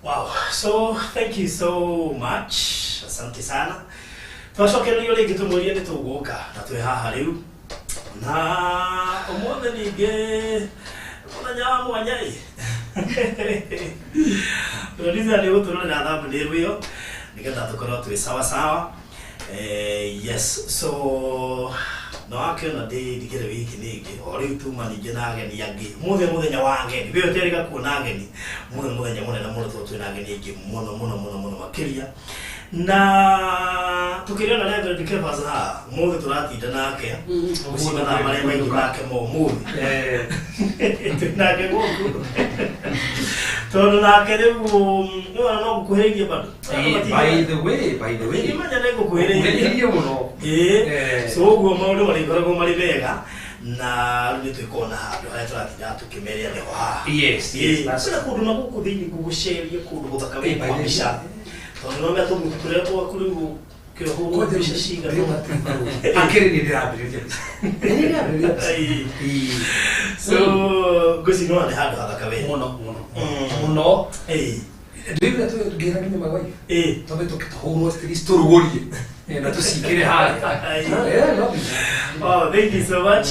Wow. So thank you so much. Asante sana. Twacokererio rĩngĩ tũmwĩrie nĩ tũgũka na twĩ haha rĩu na ũmũthĩ ningĩ mũthenya wa mwanya ĩ. Producer nĩ gũtũrorera thumbnail ĩyo nĩgetha tũkorwo twĩ sawa sawa. Yes, so no akĩona ndĩ ndigĩre wiki ningĩ o rĩu tuma ningĩ na ageni angĩ. Mũthĩ mũthenya wa ageni, we ũterĩga kuona ageni. Mũthĩ nĩ mũthenya mũnene mũno tondũ twĩna ageni aingĩ mũno mũno mũno mũno makĩria. Na tũkĩrĩ ona Reverend Kevas haha, ũmũthĩ tũratinda nake gũciĩ mathaa marĩa maingĩ make ma ũmũthĩ. Twĩ nake gũkũ tondũ nake rĩu nĩwona no ngũkuhĩrĩirie bado. By the way, by the way. Ndimenya nĩ ngũkuhĩrĩirie. Ngũkuhĩrĩirie mũno. Ĩĩ. So ũguo maũndũ marĩkoragwo marĩ mega na rĩu nĩ twĩkorwo na handũ harĩa tũratinda tũkĩmeria nĩho haha. Yes, that's Kwĩna kũndũ na gũkũ thĩinĩ gũgũceria kũndũ gũthaka Eh, by the wĩ way. mbica tondũ no mea tũmũtu tũrĩa twaku rĩu kĩhũrwo mbica cigana. Akĩrĩ nĩ ndĩrambĩrĩria mbica. Nĩ ndĩrambĩrĩria mbica. Ĩĩ. Ĩĩ. So ngwĩciria nĩwona nĩ handũ hathaka we. Mũno mũno. Mũno. Ĩĩ. Ndĩrĩa tũngĩra nginya my wife. Ĩĩ. Twambe tũkĩtũhũrwo at least tũrugũrie. Na tũcikĩre harĩa. No nginya. Oh, thank you so much.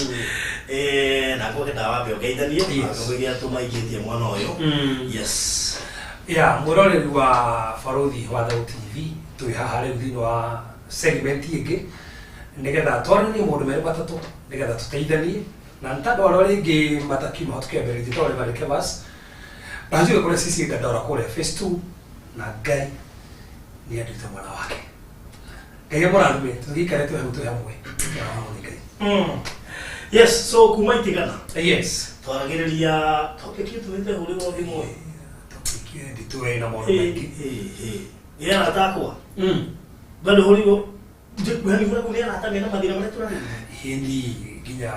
Na ngwenda wambe ũgeithanie ngũgeithia tũmaingĩtie mwana ũyũ. Yes. Ya mwĩroreri wa Barũthi wa Thau TV, twĩ haha rĩu thĩinĩ wa segment ĩngĩ nĩgetha twaranie maũndũ merĩ matatũ nĩgetha tũteithanie na nĩ tandũ arĩa rĩngĩ matakiuma ho tũkĩambĩrĩria njĩtagwo Reverend Kevas na njũĩ kũrĩa CC Dandora kũrĩa phase 2 na Ngai nĩ anduĩte mwana wake. Ngai amũrathime, tũgĩikare twĩ hau twĩ hamwe. Kĩrathimwo nĩ Ngai. Yes, so kuma itigana twaragĩrĩria topic tũhĩte hũrĩrwo thimũ ĩ. Topic nditũ ĩna maũndũ maingĩ. Nĩ arata akwa bado hũrĩrwo njekuhani nĩ arata mena mathĩna marĩa tũrarĩria. Ĩni nginya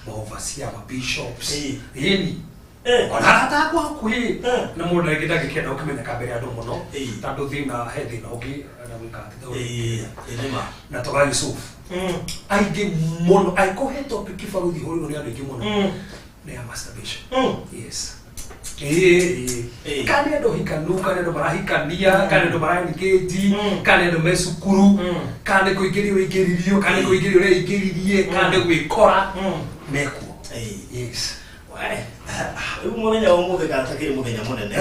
maovasia ma bishops. Ĩni. Ĩni ona arata akwa hakuhĩ na mũndũ angĩ ndangĩkĩenda gũkĩmenyeka mbere ya andũ mũno tondũ thĩna he thĩna ũngĩ na gwĩka atĩ Ĩ nĩma. Na tũgagĩsolve aingĩ mũno angĩkorwo he topic barũthi hũrĩrwo nĩ andũ aingĩ mũno nĩ ya masturbation. Yes. Ĩĩ. Kana nĩ andũ hikanu, kana nĩ andũ marahikania, kana nĩ andũ mara-engage, kana nĩ andũ me cukuru, kana nĩ kũingĩrio ũingĩririo, kana nĩ kũingĩrio ũreingĩririe, kana nĩ gwĩkora mekuo. Yes. We, rĩu mũthenya wa ũmũthĩ kana takĩrĩ mũthenya mũnene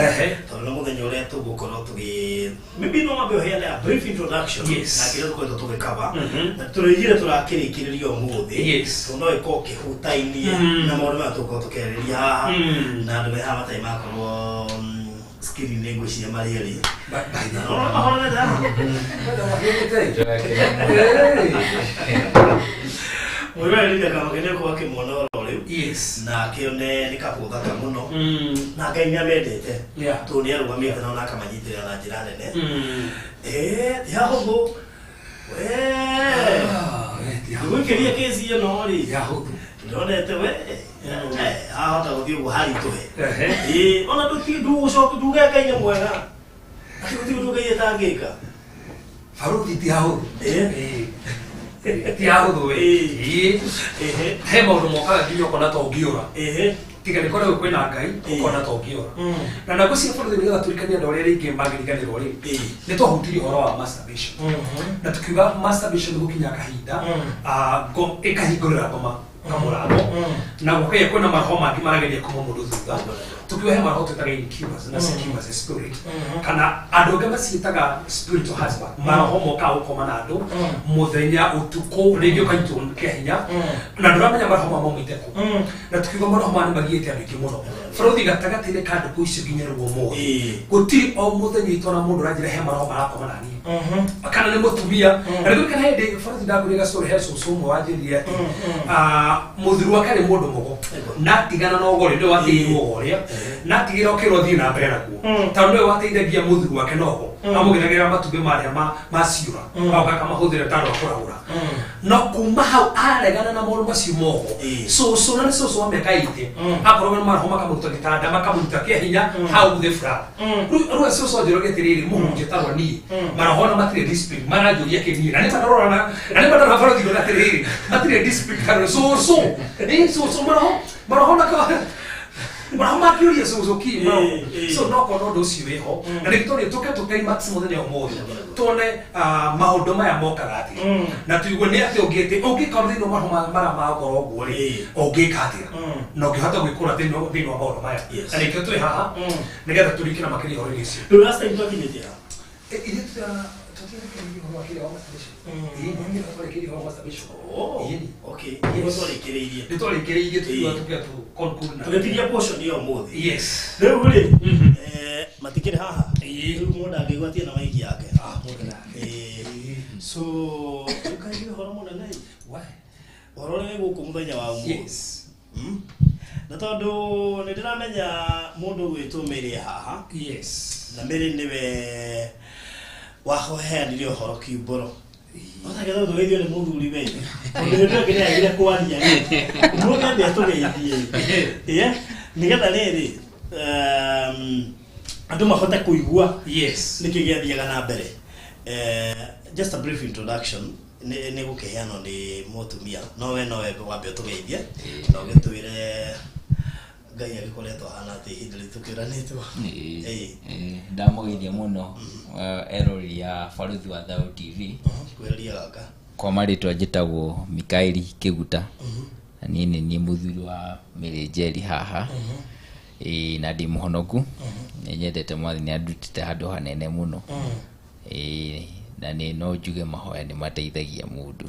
tondũ nĩ mũthenya ũrĩa tũgũkorwo tũgĩ maybe no wambe ũheane a brief introduction na kĩrĩa tũkoretwo tũgĩkaba na tũrĩigire tũrakĩrĩkĩrĩria ũmũthĩ tondũ no ĩkorwo kĩhutainie na maũndũ maya tũgũkorwo tũkĩarĩrĩria haha na andũ me haha matarĩ makorwo screen-inĩ ngwĩciria marĩ erĩ By the na no mahorerete haha. Hey. Mwĩroreri kamake nĩ ũkorwo akĩmuona oro rĩu na akĩone nĩ kabũ thaka mũno na Ngai nĩ amendete tondũ nĩ arũgamĩte na ona akamanyitĩrĩra na njĩra nene. Ti hahũthũ we. Ah, ti hahũthũ. Gwĩkĩria kĩci ĩno rĩ Ti hahũthũ. Ndonete we ahota gũthiĩ ũguo haritũhe. Ĩĩ, ona ndũgũcoka nduge Ngai nĩ mwega atĩ gũtirĩ ũndũ Ngai atangĩka. Barũthi ti hahũthũ. Ĩĩ. Ti hahũthũ we. Ĩĩ. Ĩĩ. He maũndũ mokaga nginya ũkona ta ũngĩũra. Tiga nĩ koragwo kwĩna Ngai ũkona ta ũngĩũra. Na ngwĩciria bũrũri nĩgetha tũrikanie andũ arĩa rĩngĩ mangĩriganĩrwo rĩ nĩ twahutirie ũhoro wa masturbation na tukiuga masturbation nĩ gũkinya kahinda ĩkahingũrĩra ngoma kamũrango na gũkagĩa kwĩna maroho mangĩ marageria kuma mũndũ thutha. Tukiuga he maroho twĩtaga incubus na succubus spirit kana andũ angĩ maciĩtaga spiritual husband, maroho mokaga gũkoma na andũ mũthenya ũtukũ, rĩngĩ ũkanyitwo kĩa hinya na ndũramenya maroho maya maumĩte kũ. Na tukiuga maroho maya nĩ magiĩte andũ aingĩ mũno bũrũri gatagatĩ-inĩ ka ndukũ icio nginya rĩu ũmũthĩ. Gũtirĩ o mũthenya itona mũndũ ũranjĩra he maroho marakoma na niĩ kana nĩ mũtumia. Na nĩguo kana hĩndĩ bũrũri ndakũrĩ gacũrĩ he cũcũ ũmwe wanjĩrire atĩ mũthuri wake arĩ mũndũ mũgo na atigana na ũgo rĩ nĩwe wateithirwo ũgo ũrĩa na atigĩra ũkĩrwo thiĩ na mbere naguo tondũ nĩwe wateithagia mũthuri wake na ũgo amũgĩragĩra matumbĩ marĩa maciũra agoka akamahũthĩra ta andũ a kũragũra. No kuma hau aregana na maũndũ macio mogo cũcũ na nĩ cũcũ wa mĩaka 80 akoragwo na maroho makamũruta gĩtanda makamũruta kĩa hinya hau thĩ flat. Rĩu cũcũ anjũragia atĩrĩrĩ, mũhunjia tarwa niĩ maroho na matirĩ discipline maranjũria kĩ niĩ na nĩ mandarora na nĩ mandarora barothi ngona atĩrĩrĩ matirĩ discipline tarwa cũcũ ĩ cũcũ maroho maroho na ka Ona makĩũria cũcũ ki so no korwo ũndũ ũcio wĩho na nĩkĩo tũrĩ tũke tũ climax mũthenya ũmũthĩ tuone maũndũ maya mokaga atĩa na tuigue nĩ atĩa ũngĩte ũngĩka thĩinĩ wa maũndũ mara makorwo ũguo rĩ ũngĩka atĩa na ũngĩhota gwĩkũra thĩinĩ wa maũndũ maya na nĩkĩo twĩ haha nĩgetha tũrike na makĩria ũhoro-inĩ ũcio. Rĩu last time twakinyĩtie ha? Ithuĩ tũtiarĩkĩrĩirie ũhoro wa kĩrĩa wa masturbation. Ĩĩ, nĩ twarĩkĩrĩirie ũhoro wa masturbation. Oh, Ĩĩ. okay. Yes. Nĩguo twarĩkĩrĩirie. Nĩ twarĩkĩrĩirie tũkiuga Ĩĩ. tũkĩra tu conclude na Tũgĩtigia portion ya ũmũthĩ. Yes. Rĩu rĩ, Mhm. matikĩrĩ haha. Ĩĩ. Rĩu mũndũ angĩgwatie na maiki yake. Ah, mũndũ nake. Ĩĩ. So, rĩu kaingĩ ũhoro mũnene ĩ. Why? Ũhoro ũrĩa wĩ gũkũ mũthenya wa ũmũthĩ. Yes. Na tondũ nĩ ndĩramenya mũndũ ũgwĩtwo Mary haha. Yes. Na Mary nĩwe waheanire ũhoro kiumbũro. Otagetha tũgeithio nĩ mũthuri we. Tondũ hĩndĩ ĩyo ĩngĩ nĩagire kwaria rĩ. Ũmũthĩ ambe atũgeithie. Ĩĩ, nĩgetha rĩrĩ, andũ mahote kũigua Yes. nĩkĩ gĩathiaga na mbere. Just a brief introduction nĩ gũkĩheanwo nĩ mũtumia no we nowe wambe ũtũgeithie na ũgĩtwĩre Ngai agĩkoretwo ahana atĩa ihinda rĩu tũkĩũranĩtwo. Ĩĩ. Ndamũgeithia mũno eroreri a Baruthi wa Thayũ TV. Kwĩrĩria gaka. Kwa marĩtwa njĩtagwo Mikaeli Kĩguta na niĩ nĩ niĩ mũthuri wa Mary Njeri haha. Ĩĩ, na ndĩ mũhonoku, nĩ nyendete mwathani, nĩ andutĩte handũ hanene mũno. Ĩĩ, na nĩ no njuge mahoya nĩ mateithagia mũndũ.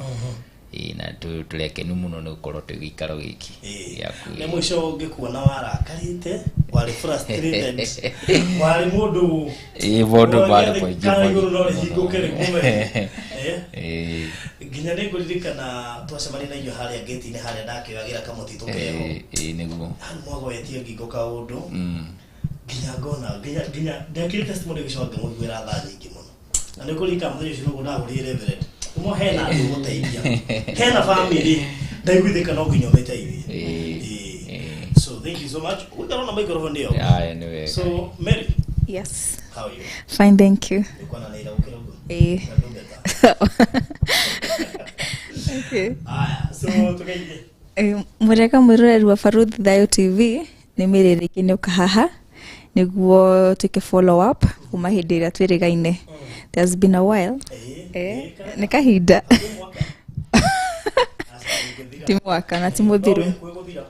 Ĩĩ, na tũrĩ akenu mũno nĩ gũkorwo twĩ gĩikaro gĩkĩ Ĩĩ. gĩa Nĩ mũico ngĩkuona warakarĩte, warĩ frustrated, warĩ mũndũ Ĩĩ, maũndũ marĩ maingĩ kana igũrũ no mũno. rĩhingũke rĩkume. Ĩĩ. Nginya nĩ ngũririkana twacemania na inyuĩ harĩa gate-inĩ harĩa ndakĩoyagĩra kamũtitũ keho. Ĩĩ, ĩĩ, nĩguo. Hau mwagoetie ngingo kaũndũ nginya ngona nginya ndekire testimony gĩcoka ngĩmũiguĩra tha nyingĩ mũno. Na nĩ ũkũririkana mũthenya ũcio nĩguo ndagũrire Reverend. Ũmwe hena andũ ũgũteithia. Hena family ndaiguithĩka no nginya ũmĩteithie. Ĩĩ. Ĩĩ. So thank you so much. Ũikara na microphone ĩyo. Aya, nĩ wega. So Mary, Yes. how are you? Fine, thank you. Nĩkuona nĩ ira gũkĩra ũguo? Ĩĩ. Na ndũngeta. Okay. Aya, so tũgeithie. Mũrega mwĩroreri wa Baruthi Thayũ TV nĩ Mary rĩngĩ nĩũka haha nĩguo twĩke follow up kuma hĩndĩ ĩrĩa twĩrĩgaine. There's been a while. Ĩĩ, Eh, ĩĩ, nĩ kahinda. Hakuhĩ mwaka. Aca, ndũngĩthira. Ti mwaka na ti mũthiru. No, wĩ gũthira.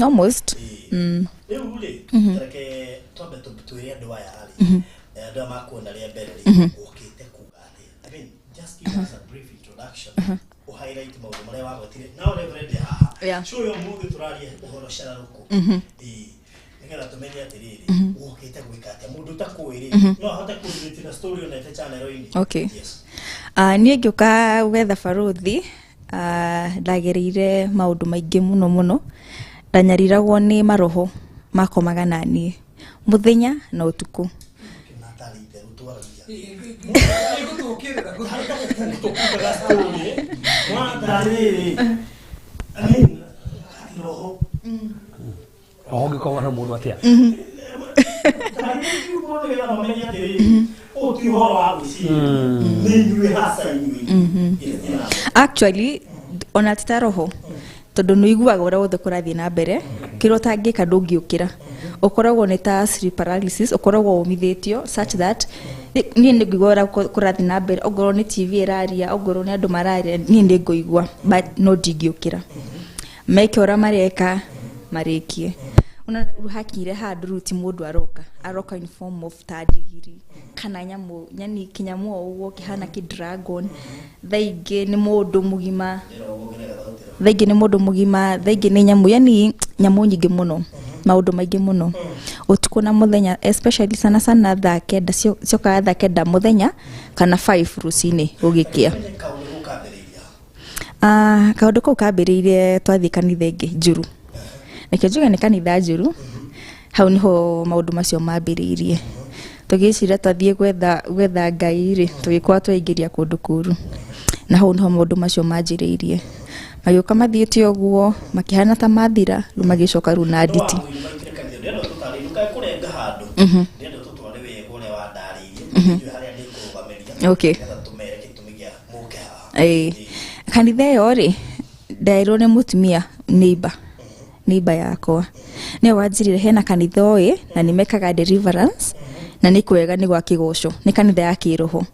Almost. Ĩĩ. Rĩu rĩ, reke twambe twĩre andũ aya rĩ, andũ aya makuona rĩa mbere rĩ, ũkĩte kuga atĩa? I mean, just give us a brief introduction. Ũ highlight maũndũ marĩa wagwetire. Na Reverend haha. Yeah. Show ya ũmũthĩ tũraria ũhoro cararũkũ. Ĩĩ. Nĩgetha tũmenye atĩrĩrĩ, ũkĩte gwĩka atĩa? Mũndũ ũtakũĩ rĩ, no ahote kũ-relate na story onete channel-inĩ. Okay. Yes. Niĩ ngĩũka gwetha baruthi ndagereire maũndũ maingĩ mũno mũno. Ndanyariragwo nĩ maroho makomaga na niĩ mũthenya na ũtukũ. Kĩnatarĩ itherũ twaragia. Ĩgũtũkĩrĩra. Tũkugaga story, mwatarĩrĩ. I mean, roho. Roho ũngĩkorwo na mũndũ atĩa? Ũyũ ti ũhoro wa gwĩciria. Nĩ inyuĩ hasa inyuĩ. Actually ona ti ta roho tondũ nĩ ũiguaga ũrĩa wothe kũrathiĩ na mbere kĩrĩa ũtangĩka ndũngĩũkĩra ũkoragwo nĩ ta sleep paralysis ũkoragwo ũmithĩtio such that niĩ nĩ ngũigua ũrĩa kũrathiĩ na mbere ongorwo nĩ TV ĩraria ongorwo nĩ andũ mararia niĩ nĩ ngũigua but no ndingĩũkĩra meke ũrĩa mareka marĩkie ona rĩu hakinyire handũ rĩu ti mũndũ aroka aroka in form of ta ndigiri kana nyamũ yani kĩnyamũ o ũguo kĩhana kĩ dragon thaa ingĩ nĩ mũndũ mũgima thaa ingĩ nĩ mũndũ mũgima thaa ingĩ nĩ nyamũ yani nyamũ nyingĩ mũno maũndũ maingĩ mũno ũtukũ na mũthenya especially sana sana thaa kenda ciokaga thaa kenda mũthenya kana 5 rũcinĩ gũgĩkĩa. Kaũndũ kambĩrĩirie. Kaũndũ kau kambĩrĩirie twathiĩ kanitha ĩngĩ njuru reke njuge nĩ kanitha njuru hau nĩho maũndũ macio mambĩrĩirie tũgĩciria twathiĩ gwetha Ngai rĩ tũgĩkorwo twaingĩria kũndũ kũru na hau nĩho maũndũ macio manjĩrĩirie magĩũka mathiĩte ũguo makĩhana ta mathira rĩu magĩcoka rĩu na nditi. Ndĩrenda tũtarĩrie ndũkae kũrenga handũ ndĩrenda tũtware wega ũrĩa wandarĩirie ndiũĩ harĩa ndĩkũrũgamĩria Okay. nĩgetha tũmere gĩtũmi kĩa mũke haha. Ĩĩ. Kanitha ĩyo rĩ nderirwo nĩ mũtumia neighbor yakwa Nĩwe wanjĩrire hena kanitha ũyũ na nĩ mekaga deliverance na nĩ kwega nĩ gwa kĩgoco, nĩ kanitha ya kĩroho.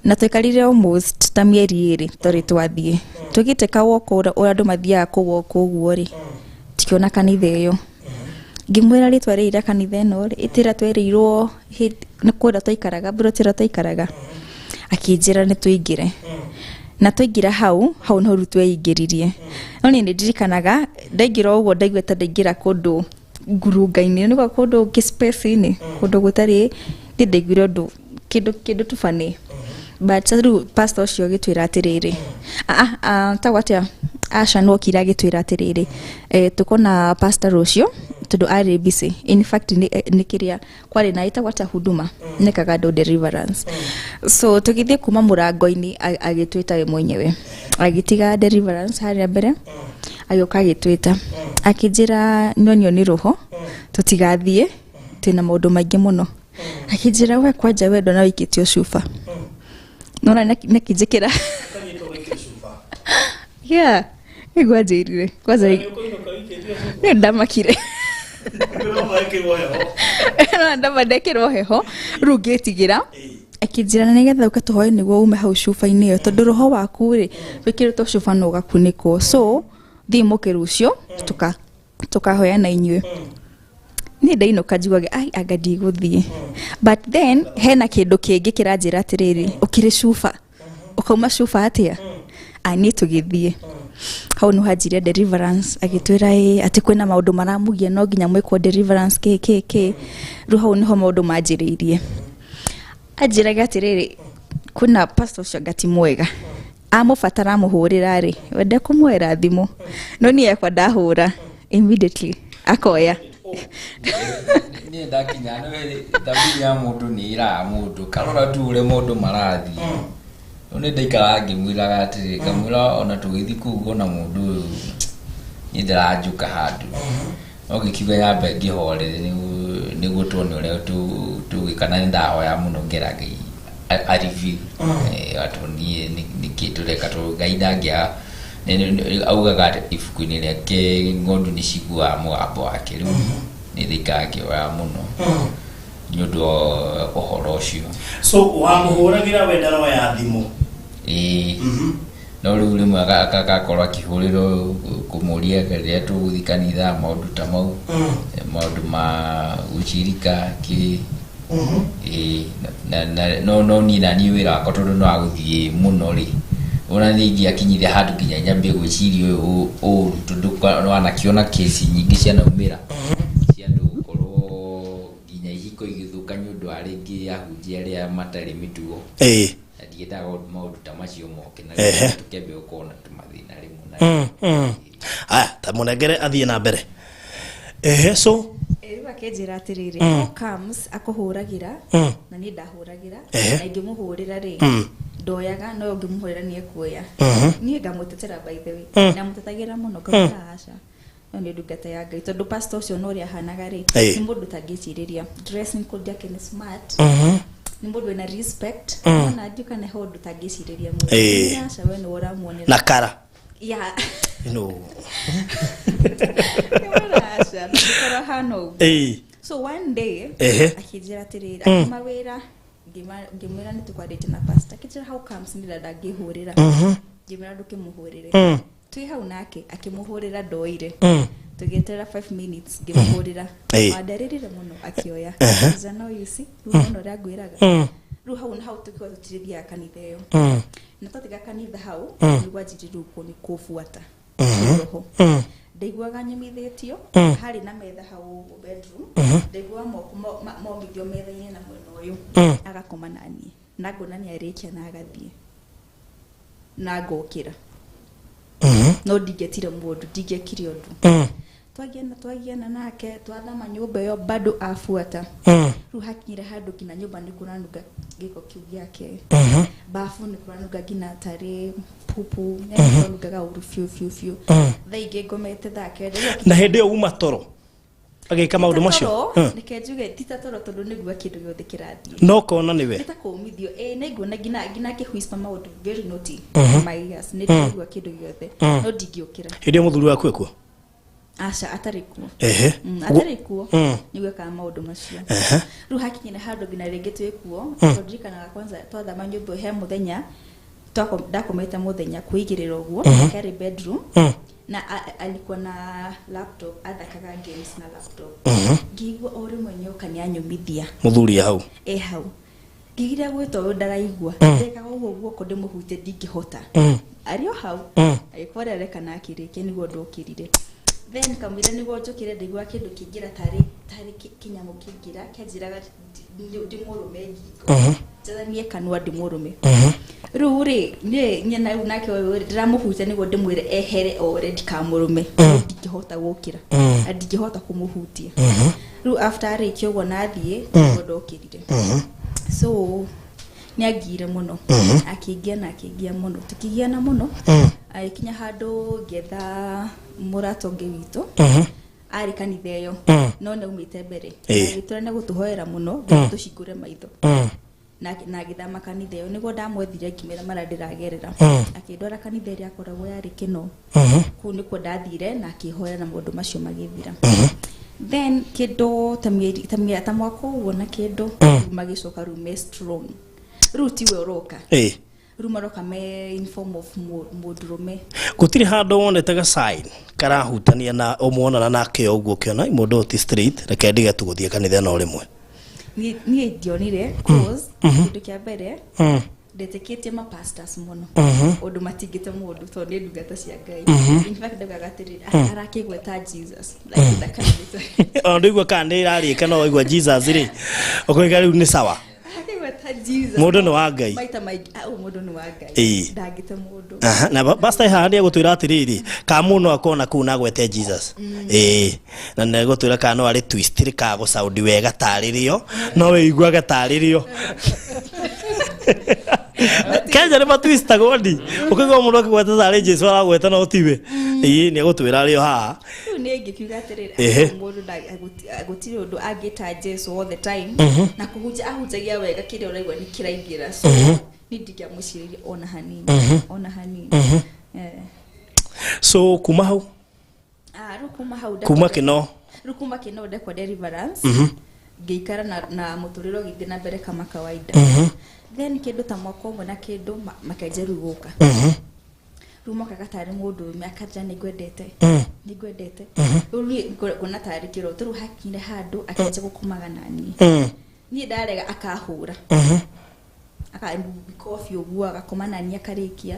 Na twaikarire almost ta mĩeri 2 tũtarĩ twathiĩ. Tũgĩte kawoko ũrĩa andũ mathiaga kũwoko ũguo rĩ, tũkĩona kanitha ĩyo. Ngĩmwĩra rĩtwa rĩrĩ rĩa kanitha ĩno rĩ, ĩtĩra twerirwo nĩ kũrĩa twaikaraga, mbura tĩra twaikaraga. Akĩnjĩra nĩ tũingĩre. Na twaingĩra hau, hau nĩho rĩu tweingĩririe. No niĩ nĩ ndirikanaga, ndaingĩra ũguo ndaigua ta ndaingĩra kũndũ ngurunga-inĩ, nĩ kũndũ gĩ-space-inĩ, kũndũ gũtarĩ, niĩ ndaiguire ũndũ, kĩndũ tu funny. But rĩu pastor ũcio agĩtwĩra atĩrĩrĩ, tagwo atĩa, Asha nĩ okire agĩtwĩra atĩrĩrĩ, tũkona pastor rũciũ, tondũ arĩ busy. In fact, nĩ kĩrĩa kwarĩ na ĩtagwo atĩa huduma, nĩkaga andũ deliverance. So tũgĩthiĩ kuma mũrango-inĩ agĩtwĩta we mwenyewe. Agĩtiga deliverance harĩa mbere, agĩũka agĩtwĩta. Akĩnjĩra nĩonio nĩ roho, tũtigathiĩ, twĩna maũndũ maingĩ mũno. Akĩnjĩra we kwanja we ndona wĩikĩtio cuba. Nona nĩkĩnjĩkĩra. Yeah, nĩguo anjĩrire. Kwanza nĩ ndamakire. No ndamba ndekĩrwo heho, rĩu ngĩtigĩra. Akĩnjĩra na nĩgetha ũke tũhoe nĩguo ume hau cuba-inĩ ĩyo, tondũ roho waku rĩ, wĩkĩrĩtwo cuba no ũgakunĩkwo. So, thiĩ mũke rũciũ, tũkahoya na inyuĩ. Niĩ ndainũka njiguaga, ai, anga ndigũthiĩ. But then, hena kĩndũ kĩngĩ kĩranjĩra atĩrĩrĩ, ũkĩrĩ cuba. Ũkauma cuba atĩa? Niĩ tũgĩthiĩ. Hau nĩho anjirie deliverance, agĩtwĩra ĩ, atĩ kwĩna maũndũ maramũgia no nginya mwĩkwo deliverance kĩ kĩ kĩ. Rĩu hau nĩho maũndũ manjĩrĩirie. Anjĩraga atĩrĩrĩ, kwĩna pastor ũcio anga ti mwega. Amũbatara amũhũrĩra rĩ, we ndekũmuoera thimũ. No niĩ yakwa ndahũra immediately akoya. Niĩ ndakinya nĩ thamiri ya mũndũ nĩ ĩraga mũndũ karora tu ũrĩa maũndũ marathiĩ. No nĩ ndaikaraga ngĩmwĩraga atĩrĩ, ngamwĩra ona tũgĩthiĩ kũu ngona mũndũ ũyũ niĩ ndaranjũka handũ. No ngĩkiuga nyambe ngĩhorere nĩguo tuone ũrĩa tũgwĩka, na nĩ ndahoya mũno ngera Ngai a reveal. Atuonie nĩkĩ tũreka, tondũ Ngai ndangĩaga, augaga ibuku-inĩ rĩake ng'ondu nĩ ciguaga mũgambo wake. Rĩu nĩ ndaikaraga ngĩhoya mũno nĩ ũndũ wa ũhoro ũcio. So wamũhũragĩra we ndaroya thimũ? Ĩĩ. No rĩu rĩmwe agakorwo akĩhũrĩrwo kũmũria rĩrĩa tũgũthiĩ kanitha, maũndũ ta mau, maũndũ ma gũcirika kĩ. Ĩĩ, no no niĩ na niĩ wĩra wakwa tondũ nĩ wa gũthiĩ mũno rĩ, ona nĩ ingĩakinyire handũ nginya nyambie gwĩciria ũyũ ũru, tondũ wanakĩona kesi nyingĩ cianaumĩra cia andũ gũkorwo nginya ihiko igĩthũka nĩ ũndũ wa rĩngĩ ahunjia arĩa matarĩ mĩtugo. Na ndiendaga maũndũ ta macio moke na tũkĩambia gũkorwo na tũmathĩna rĩmwe na rĩmwe. Aya, ta mũnengere athiĩ na mbere. Ehe, so Rĩu akĩnjĩra atĩrĩrĩ, how comes akũhũragĩra na niĩ ndahũragĩra, na ingĩmũhũrĩra rĩ, ndoyaga, no ũngĩmũhũrĩra nĩ ekuoya. Niĩ ngamũtetera, by the way, ndamũtetagĩra mũno, ngamwĩra aca, no nĩ ndungata ya Ngai, tondũ pastor ũcio no ũrĩa ahanaga rĩ, nĩ mũndũ ũtangĩcirĩria, dressing code yake nĩ smart, nĩ mũndũ wĩna respect, ona ndiũ kana he ũndũ ũtangĩcirĩria mũno. Aca, we nĩwe ũramuonera. Na kara. Yeah. No. Aca, ndũkorwo hana ũguo. So one day, akĩnjĩra atĩrĩrĩ, akiuma wĩra, ngĩmwĩra nĩ tũkwarĩtie na pastor. Akĩnjĩra how comes nĩ ndangĩhũrĩra. Ngĩmwĩra ndũkĩmũhũrĩre. Twĩ hau nake akĩmũhũrĩra ndoire. Tũgĩeterera 5 minutes ngĩmũhũrĩra. Wandarĩrire mũno akĩoya. Akĩnjĩra no you see, rĩu nĩwona ũrĩa ngwĩraga. Rĩu hau na hau tũkiuga tũtirĩthiaga kanitha ĩyo. Na twatiga kanitha hau, nĩguo anjirie rĩu kũbuata roho. Ndaiguaga nyũmithĩtio, harĩ na metha hau ũguo bedroom, ndaiguaga moko momithio metha-inĩ na mwena ũyũ, agakoma na niĩ, na ngona nĩ arĩkia na agathiĩ, na ngokĩra. No ndingĩetire mũndũ, ndingĩekire ũndũ. Twagiana nake, twathama nyũmba ĩyo bado abuata. Rĩu hakinyire handũ nginya nyũmba nĩ kũranunga gĩko kĩu gĩake. Bafu nĩ kũranunga nginya tarĩ pupu, yani kũranungaga ũru biũ biũ biũ. Thaa ingĩ ngomete thaa 9. Na hĩndĩ ĩyo uma toro agĩka maũndũ macio? Reke njuge ti ta toro, tondũ nĩguo kĩndũ gĩothe kĩrathiĩ. No kona nĩwe. Nĩ ta kũũmithio. Nĩ nguona nginya akĩwhisper maũndũ very naughty in my ears. Nĩ ndĩraigua kĩndũ gĩothe, no ndingĩũkĩra. Hĩndĩ ĩyo mũthuri waku ekuo? Aca atarĩ kuo. Ehe. Atarĩ kuo. Mm. Nĩguo ekaga maũndũ macio. Ehe. Rĩu hakinyire handũ nginya rĩngĩ twĩ kuo, tondũ ndirikanaga kwanza twathama nyũmba ĩyo he mũthenya ndakomete mũthenya kwĩigĩrĩra ũguo nake arĩ bedroom na alikuwa na laptop, athakaga games na laptop. Ngĩigua o rĩmwe nĩoka nĩanyũmithia. Mũthuri hau? E hau. Ngĩgiria gwĩta ũyũ ndaraigua, ndekaga ũguo guoko ndĩmũhutie, ndingĩhota. Arĩ o hau. Agĩkorwo areka na akĩrĩkia nĩguo ndũkĩrire. Then kamũira nĩguo njũkĩre, ndaigua kĩndũ kĩingĩra tarĩ kĩnyamũ kĩingĩra kĩanjĩraga ndĩmũrũme ngingo, njathamie kanua ndĩmũrũme. Rĩu rĩ niĩ nyena rĩu nake ũyũ rĩ ndĩramũhutia nĩguo ndĩmwĩre ehere ore ndikamũrũme, ndingĩhota gũkĩra na ndingĩhota kũmũhutia. Rĩu after arĩkia ũguo nathiĩ nĩguo ndokĩrire. So nĩ angiire mũno, akĩngia na akĩngia mũno, tũkĩgiana mũno. Agĩkinya handũ ngĩetha mũrata ũngĩ witũ arĩ kanitha ĩyo, no nĩ aumĩte mbere. Agĩtũra nĩ gũtũhoera mũno nginya tũcingũre maitho na agĩthama kanitha ĩyo. Nĩguo ndamwethire ngĩmwĩra marĩa ndĩragerera, akĩndwara kanitha ĩrĩa akoragwo yarĩ Kĩno. Kũu nĩkuo ndathire na akĩhoera na maũndũ macio magĩthira. Then kĩndũ ta mĩeri ta mwaka ũguo na kĩndũ, rĩu magĩcoka rĩu me strong, rĩu tiwe ũroka. Rĩu maroka me in form of mũndũrũme. Gũtirĩ handũ wonete ga sign karahutania na ũmuonana nake ũguo ũkĩona mũndũ ũyũ ti straight, reke ndige tu gũthiĩ kanitha ĩno rĩmwe? Niĩ ndionire, cause kĩndũ kĩa mbere ndetĩkĩtie mapastors mũno ũndũ matingĩte mũndũ tondũ nĩ ndungata cia Ngai. In fact ndaugaga atĩrĩrĩ, arakĩgweta Jesus like ndakanĩte. Ona ndũigua kana nĩ ĩrarĩka no waigua Jesus rĩ, ũkoiga rĩu nĩ sawa. Arakĩgweta Jesus. Mũndũ nĩ wa Ngai. Maita maingĩ, ah, ũyũ mũndũ nĩ wa Ngai. Ndangĩte mũndũ. Aha, na pastor haha nĩ egũtwĩra atĩrĩrĩ ka mũndũ no akorwo na kũu na agwete Jesus, ĩĩ, na nĩ egũtwĩra kana no arĩ twist rĩ gũcaundi wega tarĩ rĩo no wĩiguage tarĩ rĩo. Kenya nĩ matwistagwo ndi ũkaigua mũndũ akĩgweta tarĩ Jesu aragweta no tiwe. Ĩĩ, nĩ egũtwĩra rĩo haha. Rĩu nĩ ngĩkiuga atĩrĩrĩ, mũndũ gũtirĩ ũndũ angĩta Jesu all the time na kũhunjia ahunjagia wega, kĩrĩa ũraigua nĩ kĩraingĩra, so niĩ ndingĩamũcirĩria ona hanini, ona hanini. Eh. So kuma hau? Ah, rĩu kuma hau kuma Kĩno? Rĩu kuma Kĩno ndekwa deliverance, ngĩikara na mũtũrĩre ũgĩthiĩ na mbere kama kawaida. Then kĩndũ ta mwaka ũmwe na kĩndũ makenja rĩu gũka. Rĩu mokaga tarĩ mũndũrũme, akanja nĩ ngwendete, nĩ ngwendete. Rĩu niĩ nguona tarĩ kĩroto. Rĩu hakinyire handũ akĩanjia gũkomaga na niĩ. Niĩ ndarega akahũra, akambikobi ũguo, agakoma na niĩ, akarĩkia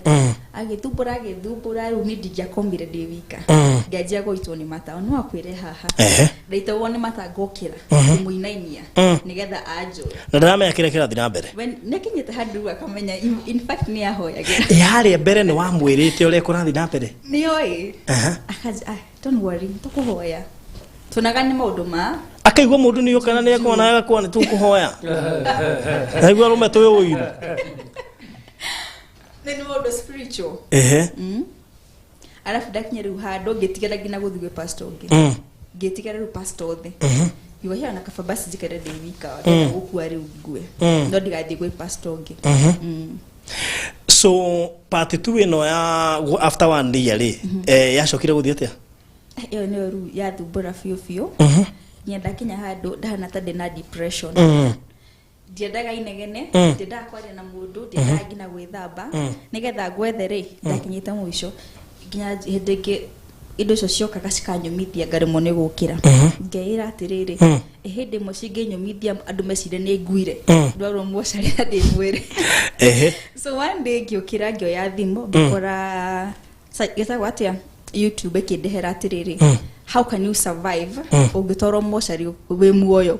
agĩthumbũra agĩthumbũra. Rĩu niĩ ndingĩakomire ndĩ wika. Ngĩanjia gũitwo nĩ mata, no akwĩre haha. Ndaitagwo nĩ mata ngokĩra kũmũinainia nĩgetha anjũe. Na ndaramenya kĩrĩa kĩrathiĩ na mbere. Nĩakinyĩte handũ rĩu akamenya, in fact nĩ ahoyagĩra. Ĩ harĩa mbere nĩ wamwĩrĩte ũrĩa kũrathiĩ na mbere? Nĩoĩ. Akanja, ah, don't worry, tũkũhoya, tuonaga nĩ maũndũ ma Akaigua mũndũ nĩ ũka na nĩ ekuona agakuona nĩ tũkũhoya, naigua rũme twĩ ũiru. Nĩ maũndũ spiritual. Arabu ndakinya rĩu handũ ngĩtigĩra nginya gũthiĩ gwĩ pastor ũngĩ. Ngĩtigĩra rĩu pastor othe. Ngiuga hiyo na kaba basi njikare ndĩ wika, ndenda gũkua rĩu ngue, no ndigathiĩ gwĩ pastor ũngĩ. So part 2 ĩno ya after one year rĩ, yacokire gũthiĩ atĩa? Ĩyo nĩyo rĩu yathumbũra biũ biũ nginya ndakinya handũ ndahana ta ndĩna depression. Ndiendaga inegene, ndiendaga kwaria na mũndũ, ndiendaga nginya gwĩthamba nĩgetha ngwethe rĩ. Ndakinyĩte mũico nginya hĩndĩ ĩngĩ indo icio ciokaga cikanyũmithia ngaremwo nĩ gũkĩra. Ngeĩra atĩrĩrĩ, hĩndĩ ĩmwe cingĩnyũmithia andũ mecire nĩ nguire, ndwarwo mocarĩ na ndĩ mwĩrĩ. So one day ngĩũkĩra, ngĩoya thimũ, ngĩkora gĩtagwo atĩa, YouTube ĩkĩndehera atĩrĩrĩ, "How can you survive ũngĩtwarwo mocarĩ wĩ muoyo?"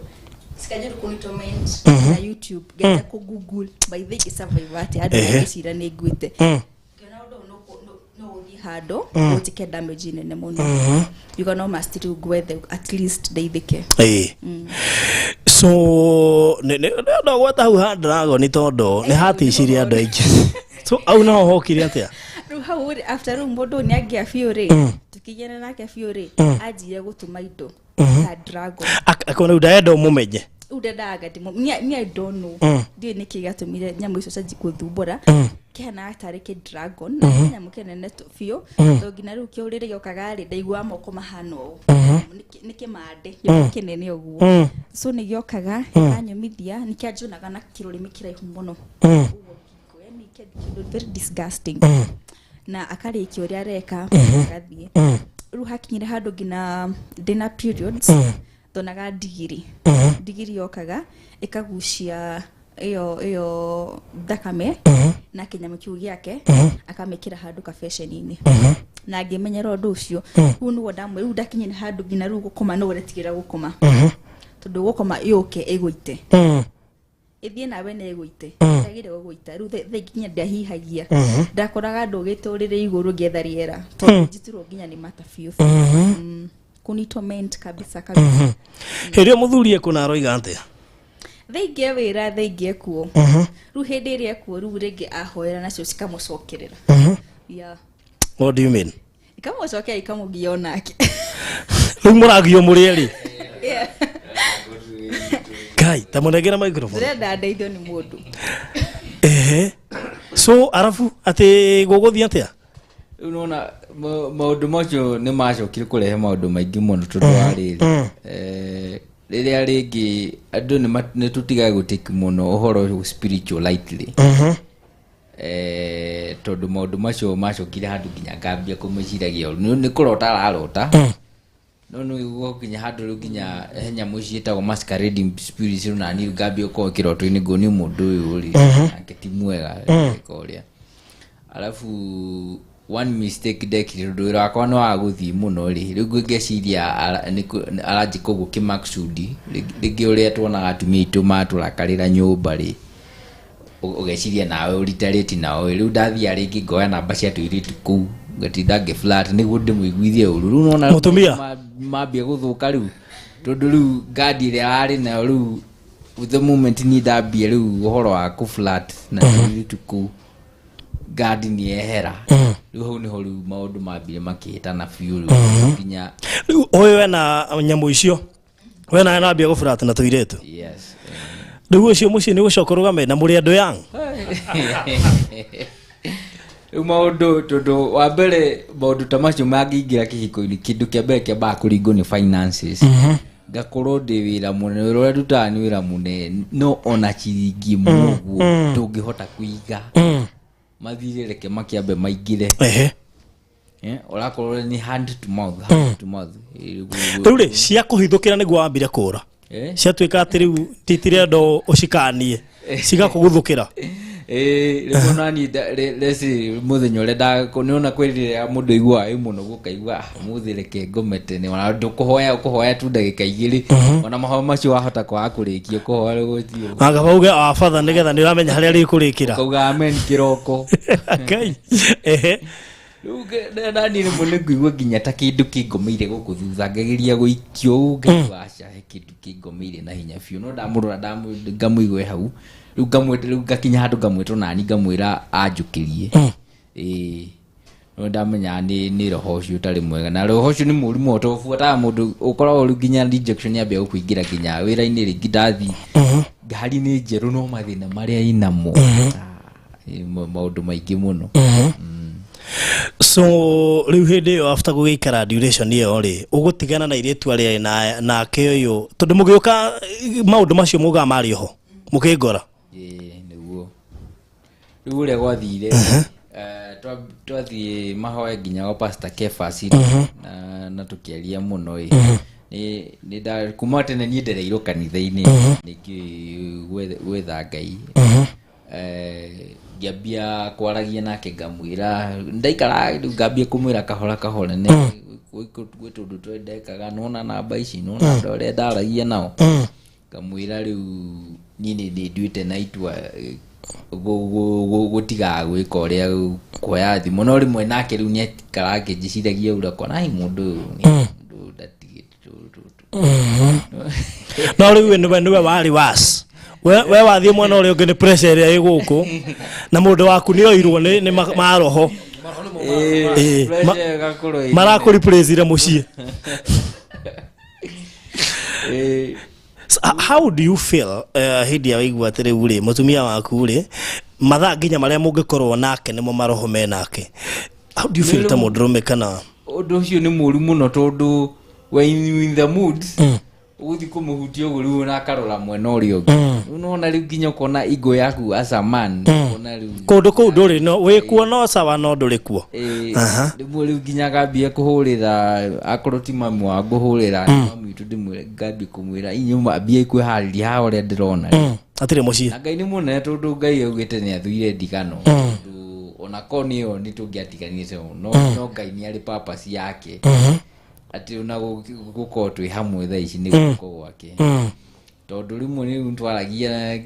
Cikanjĩra kũni torment na YouTube, ngĩanjia kũ Google by the ingĩ survive atĩa andũ magĩcira nĩ nguĩte. Ngĩona ũndũ ũyũ no ũthiĩ handũ ũtike damage nene mũno, yuga no must rĩu ngwethe at least ndeithĩke. Ĩĩ, so nĩ ndagweta hau ha dragon tondũ nĩ haticirie andũ aingĩ, so au naho hokire atĩa? Rĩu hau rĩ, after rĩu mũndũ ũyũ nĩ angĩa biũ rĩ, tũkĩgĩana nake biũ rĩ, anjire gũtũma indo ta dragon. Akona rĩu ndarenda ũmũmenye. Rĩu ndendaga ndĩmũ niĩ I don't know, ndiũĩ nĩkĩ gĩatũmire nyamũ icio cianjie gũthumbũra. Kĩhanaga tarĩ kĩ dragon na nĩ kĩnyamũ kĩnene biũ, tondũ nginya rĩu kĩũrĩrĩ gĩokaga rĩ, ndaiguaga moko mahana ũũ. Nĩ kĩmandĩ gĩoka kĩnene ũguo. So nĩ gĩokaga gĩkanyũmithia, nĩ kĩanjũnaga na kĩrũrĩmĩ kĩraihu mũno ũguo ngingo, yani kĩndũ very disgusting. Na akarĩkia ũrĩa areka, agathiĩ. Rĩu hakinyire handũ nginya ndĩna periods, ndonaga ndigiri. Ndigiri yokaga ĩkagucia ĩyo thakame na kĩnyamũ kĩu gĩake, akamĩkĩra handũ kabeceni-inĩ, na ngĩmenyera ũndũ ũcio. Rĩu nĩguo ndamwĩra, rĩu ndakinyire handũ nginya rĩu gũkoma no ũretigĩra gũkoma, tondũ gũkoma yũke ĩgũite, ĩthiĩ nawe na ĩgũite, ndagĩrĩ gũgũita. Rĩu thaa ingĩ nginya ndiahihagia, ndakoraga ndũgĩte ũrĩrĩ igũrũ ngĩetha rĩera, tondũ njitirwo nginya nĩ mata biũ biũ. Kunitorment kabisa kabisa. Hĩndĩ ĩyo mũthuri ekũna aroiga atĩa? Thaa ingĩ e wĩra, thaa ingĩ ekuo. Rĩu hĩndĩ ĩrĩa ekuo, rĩu rĩngĩ ahoera nacio cikamũcokerera, yeah. What do you mean? Ikamũcokera, ikamũgia onake. Rĩu mũragio mũrĩ erĩ? Yeah. Ngai, ta mũnengere microphone. Ndĩrenda ndeithio nĩ mũndũ. Ehe, so arabu atĩ gũgũthiĩ atĩa? Rĩu nona maũndũ macio nĩ macokire kũrehe maũndũ maingĩ mũno, tondũ wa rĩrĩ, rĩrĩa rĩngĩ andũ nĩ tũtigaga gũtake mũno ũhoro ũyũ spiritual lightly, tondũ maũndũ macio macokire handũ nginya ngambia kũmĩciragia ũru. Nĩ kũrota ararota, no nĩ gũkinya handũ rĩu nginya he nyamũ ciĩtagwo masquerading spirits. Rĩu nani rĩu ngambia gũkorwo kĩroto-inĩ, nguonia mũndũ ũyũ rĩ, nake ti mwega, eka ũrĩa. Alafu one mistake ndekire, tondũ wĩra wakwa nĩ wa gũthiĩ mũno rĩ, rĩu ngeciria aranjĩka ũguo kĩmaksudi. Rĩngĩ ũrĩa tuonaga atumia aitũ matũrakarĩra nyũmba rĩ, ũgeciria nawe ũritarĩti nao ĩ. Rĩu ndathiaga rĩngĩ ngoya namba cia tũirĩtu kũu, ngatinda ngĩ flirt nĩguo ndĩmũiguithie ũru. Rĩu nona Mũtumia? Mambia gũthũka rĩu, tondũ rĩu ngandi ĩrĩa ararĩ nayo rĩu, the moment niĩ ndambia rĩu ũhoro wa kũ flirt na tũirĩtu kũu, ngandi nĩ yehera. Rĩu hau nĩho rĩu maũndũ mambire makĩhĩtana biũ, rĩu nginya Rĩu ũyũ wena nyamũ icio, we nawe nambia gũflirt na tũirĩtu? Yes. Rĩu ũcio mũciĩ nĩ gũcoka ũrũgame na mũrĩ andũ young. Rĩu maũndũ, tondũ wa mbere maũndũ ta macio mangĩingĩra kĩhiko-inĩ, kĩndũ kĩa mbere kĩambaga kũringwo nĩ finances. Ngakorwo ndĩ wĩra mũnene, wĩra ũrĩa ndutaga nĩ wĩra mũnene, no ona ciringi ĩmwe ũguo ndũngĩhota kũiga. Mathirĩ reke makĩambe maingĩre. Ũrakorwo nĩ hand to mouth, hand to mouth. Rĩu rĩ, cia kũhithũkĩra nĩguo wambire kũra? Ciatuĩka atĩ rĩu titirenda ũcikanie, cigakũguthũkĩra. Ĩĩ, rĩu ona niĩ let's say mũthenya ũrĩa nĩona kwĩ rĩrĩa mũndũ aiguaga wĩ mũno gũkaigua, "Ah, ũmũthĩ reke ngome tene." Ona ndũkũhoya, ũkũhoya tu ndagĩka 2, ona mahoya macio wahota kwaga kũrĩkia kũhoya, rĩu gũthiĩ ũguo. Agaba uge wa batha nĩgetha nĩ ũramenya harĩa rĩkũrĩkĩra. Ũkauga amen kĩroko. Ngai, ehe. Rĩu nani rĩmwe nĩ ngũigua nginya ta kĩndũ kĩngomeire gũkũ thutha, ngageria gũikio ũũ, ngaigua aca, he kĩndũ kĩngomeire na hinya biũ. No ndamũrora, ngamũigua e hau. Rĩu ngamwĩta, rĩu ngakinya handũ ngamwĩta nani, ngamwĩra anjũkĩrie. Ĩĩ, no ndamenya nĩ roho ũcio ũtarĩ mwega, na roho ũcio nĩ mũru mũno, tondũ ũbuataga mũndũ ũkoragwo rĩu nginya rejection yambia gũkũingĩra nginya wĩra-inĩ. Rĩngĩ ndathiĩ, ngari nĩ njerũ, no mathĩna marĩa ĩnamo. Ah, ĩ, maũndũ maingĩ mũno. So rĩu hĩndĩ ĩyo, after gũgĩikara duration ĩyo rĩ, ũgũtigana na irĩtu arĩa nake ũyũ, tondũ mũgĩũka maũndũ macio mugaga marĩ oho mũkĩngora? Ĩĩ, nĩguo rĩu ũrĩa gwathire, twathiĩ mahoya nginya gwa Pastor Kefas na tũkĩaria mũno ĩ. Nĩ kuma tene niĩ ndereirwo kanitha-inĩ, nĩngĩ gwetha Ngai. Ngĩambia kwaragia nake, ngamwĩra ndaikara, rĩu ngambia kũmwĩra kahora kahora nĩ gwĩ tũndũ twendekaga, nona namba ici, nona andũ arĩa ndaragia nao. Ngamwĩra rĩu niĩ nĩ nduĩte na itua gũtigaga gwĩka ũrĩa kuoya thimũ. No rĩmwe nake rĩu nĩ aikaraga akĩnjĩciragia ũru, akona ai mũndũ ũyũ nĩ mũndũ ũyũ ndatigĩte No rĩu we nĩwe warĩ was we wathiĩ mwena ũrĩa ũngĩ, nĩ pressure ĩrĩa ĩ gũkũ na mũndũ waku nĩ oirwo nĩ maroho. Ĩĩ, Pressure ĩgakorwo ĩ marakũreplace mũciĩ. Ĩĩ. So, how do you feel hĩndĩ ya waigua atĩ rĩu rĩ, mũtumia waku rĩ, Mathaa nginya marĩa mũngĩkorwo nake nĩmo maroho me nake. How do you feel ta mũndũrũme kana? Ũndũ ũcio nĩ mũru mũno tondũ when you in the mood ũgũthiĩ kũmũhutia ũguo rĩu na akarora mwena ũrĩa ũngĩ. Rĩu nĩwona rĩu nginya ũkona ego yaku as a man, ũkona rĩu Kũndũ kũu ndũrĩ no wĩkuo no sawa no ndũrĩ kuo. Rĩmwe rĩu nginya ngambia kũhũrĩra akorwo ti mamu wa ngũhũrĩra mamu witũ ndĩmwĩre ngambia kũmwĩra inyuĩ mwambie kwĩharĩria haha ũrĩa ndĩrona. Atirĩ mũciĩ. Na Ngai nĩ mũnene tondũ Ngai augĩte nĩ athũire ndigano. Tondũ ona korwo nĩ ĩyo nĩ tũngĩatiganĩte no no Ngai nĩ arĩ purpose yake. Atĩ ona gũkorwo twĩ hamwe thaa ici nĩ guoko gwake. Tondũ rĩmwe rĩu twaragia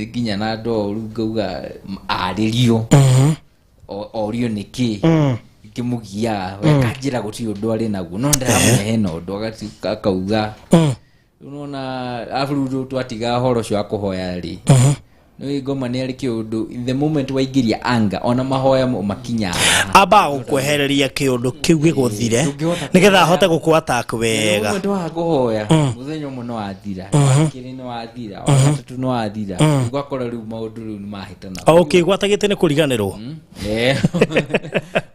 nginya na andũ ao rĩu ngauga arĩrio. Orio nĩkĩ kĩmũgiaga we akanjĩra gũtirĩ ũndũ arĩ naguo no ndĩramũhe na ũndũ akauga. Rĩu nĩwona arabu rĩu twatiga ũhoro ũcio wa kũhoya rĩ, nĩ ngoma nĩ arĩ kĩũndũ in the moment waingĩria anga ona mahoya makinyaga. Ambaga gũkwehereria kĩũndũ kĩu gĩgũthire nĩgetha ahote gũkũ attack wega. Moment wa kũhoya mũthenya ũmwe nĩ wathira, wa kerĩ nĩ wathira, wa gatatũ nĩ wathira, ũgakora rĩu maũndũ rĩu nĩ mahĩtana. O ũkĩgwatagĩte nĩ kũriganĩrwo.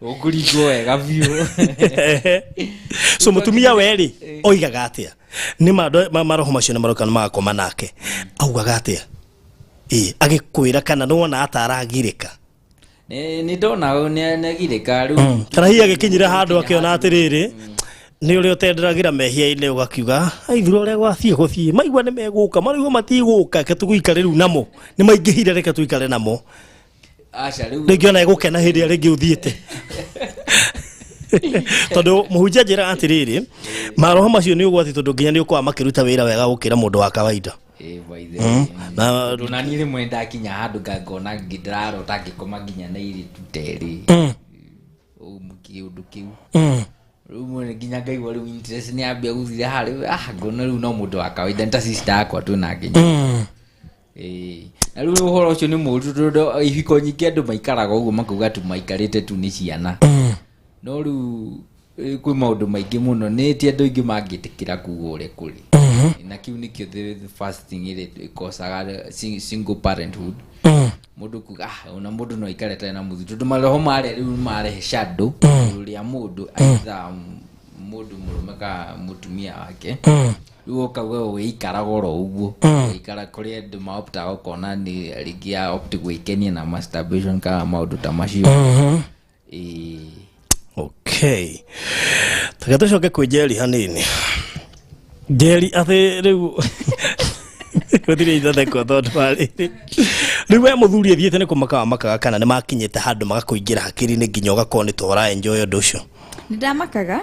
Ũkũringwo wega biũ. So mũtumia we rĩ oigaga atĩa? Nĩ maroho macio nĩ maroka nĩ magakoma nake. Augaga atĩa? Agĩkwĩra kana nĩ wona ataragirĩka? Nĩ ndona nĩ agirĩka rĩu. Kana hihi agĩkinyĩra handũ akĩona atĩrĩrĩ nĩ ũrĩa ũtenderagĩra mehia-inĩ ũgakiuga aithura ũrĩa gwathiĩ gũthiĩ maigua nĩ megũka marigwo matigũka reke tũgũikare rĩu namo nĩ maingĩhire reke tũikare namo. Aca rĩu Rĩngĩ ona egũkena hĩndĩ ĩrĩa rĩngĩ ũthiĩte. Tondũ mũhunjia njĩra atĩrĩrĩ maroho macio nĩ ũgwati tondũ nginya nĩ ũkoragwo makĩruta wĩra wega gũkĩra mũndũ wa kawaida. By the way. Tondũ na niĩ rĩmwe ndakinya handũ ngona ndĩrarota ngĩkoma nginya na airĩtu ta erĩ. Kĩũndũ kĩu. Rĩu mwene nginya ngaigua rĩu interest nĩ yambia gũthira harĩ, ngona rĩu no mũndũ wa kawaida nĩ ta sister yakwa twĩ nake. Na rĩu ũhoro ũcio nĩ mũũru tondũ ihiko nyingĩ andũ maikaraga ũguo makauga tu maikarĩte tu nĩ ciana. No rĩu kwĩ maũndũ maingĩ mũno nĩ ti andũ aingĩ mangĩtĩkĩra kuga ũrĩa kũrĩ. Na kĩu nĩkĩo the first thing ĩrĩa ĩkosaga single parenthood. Mũndũ kuga, ona mũndũ no aikare atarĩ na mũthuri tondũ maroho marĩa rĩu marehe shadow igũrũ rĩa mũndũ either mũndũ mũrũme kana mũtumia wake. Rĩu ũkauga ũgĩikaraga oro ũguo. Ũgĩikara kũrĩ andũ maoptaga ũkona nĩ rĩngĩ ya opt gwĩkenia na masturbation kana maũndũ ta macio. Okay. Taka tũcoke kwĩ Njeri hanini. Njeri atĩ rĩu gũtirĩ ithondekwo tondũ wa rĩrĩ. Rĩu we mũthuri athiĩte nĩ kũmaka makaga kana nĩ makinyĩte handũ magakũingĩra hakiri-inĩ nginya ũgakorwo nĩ ta ũra enjoy ũndũ ũcio? Nĩ ndamakaga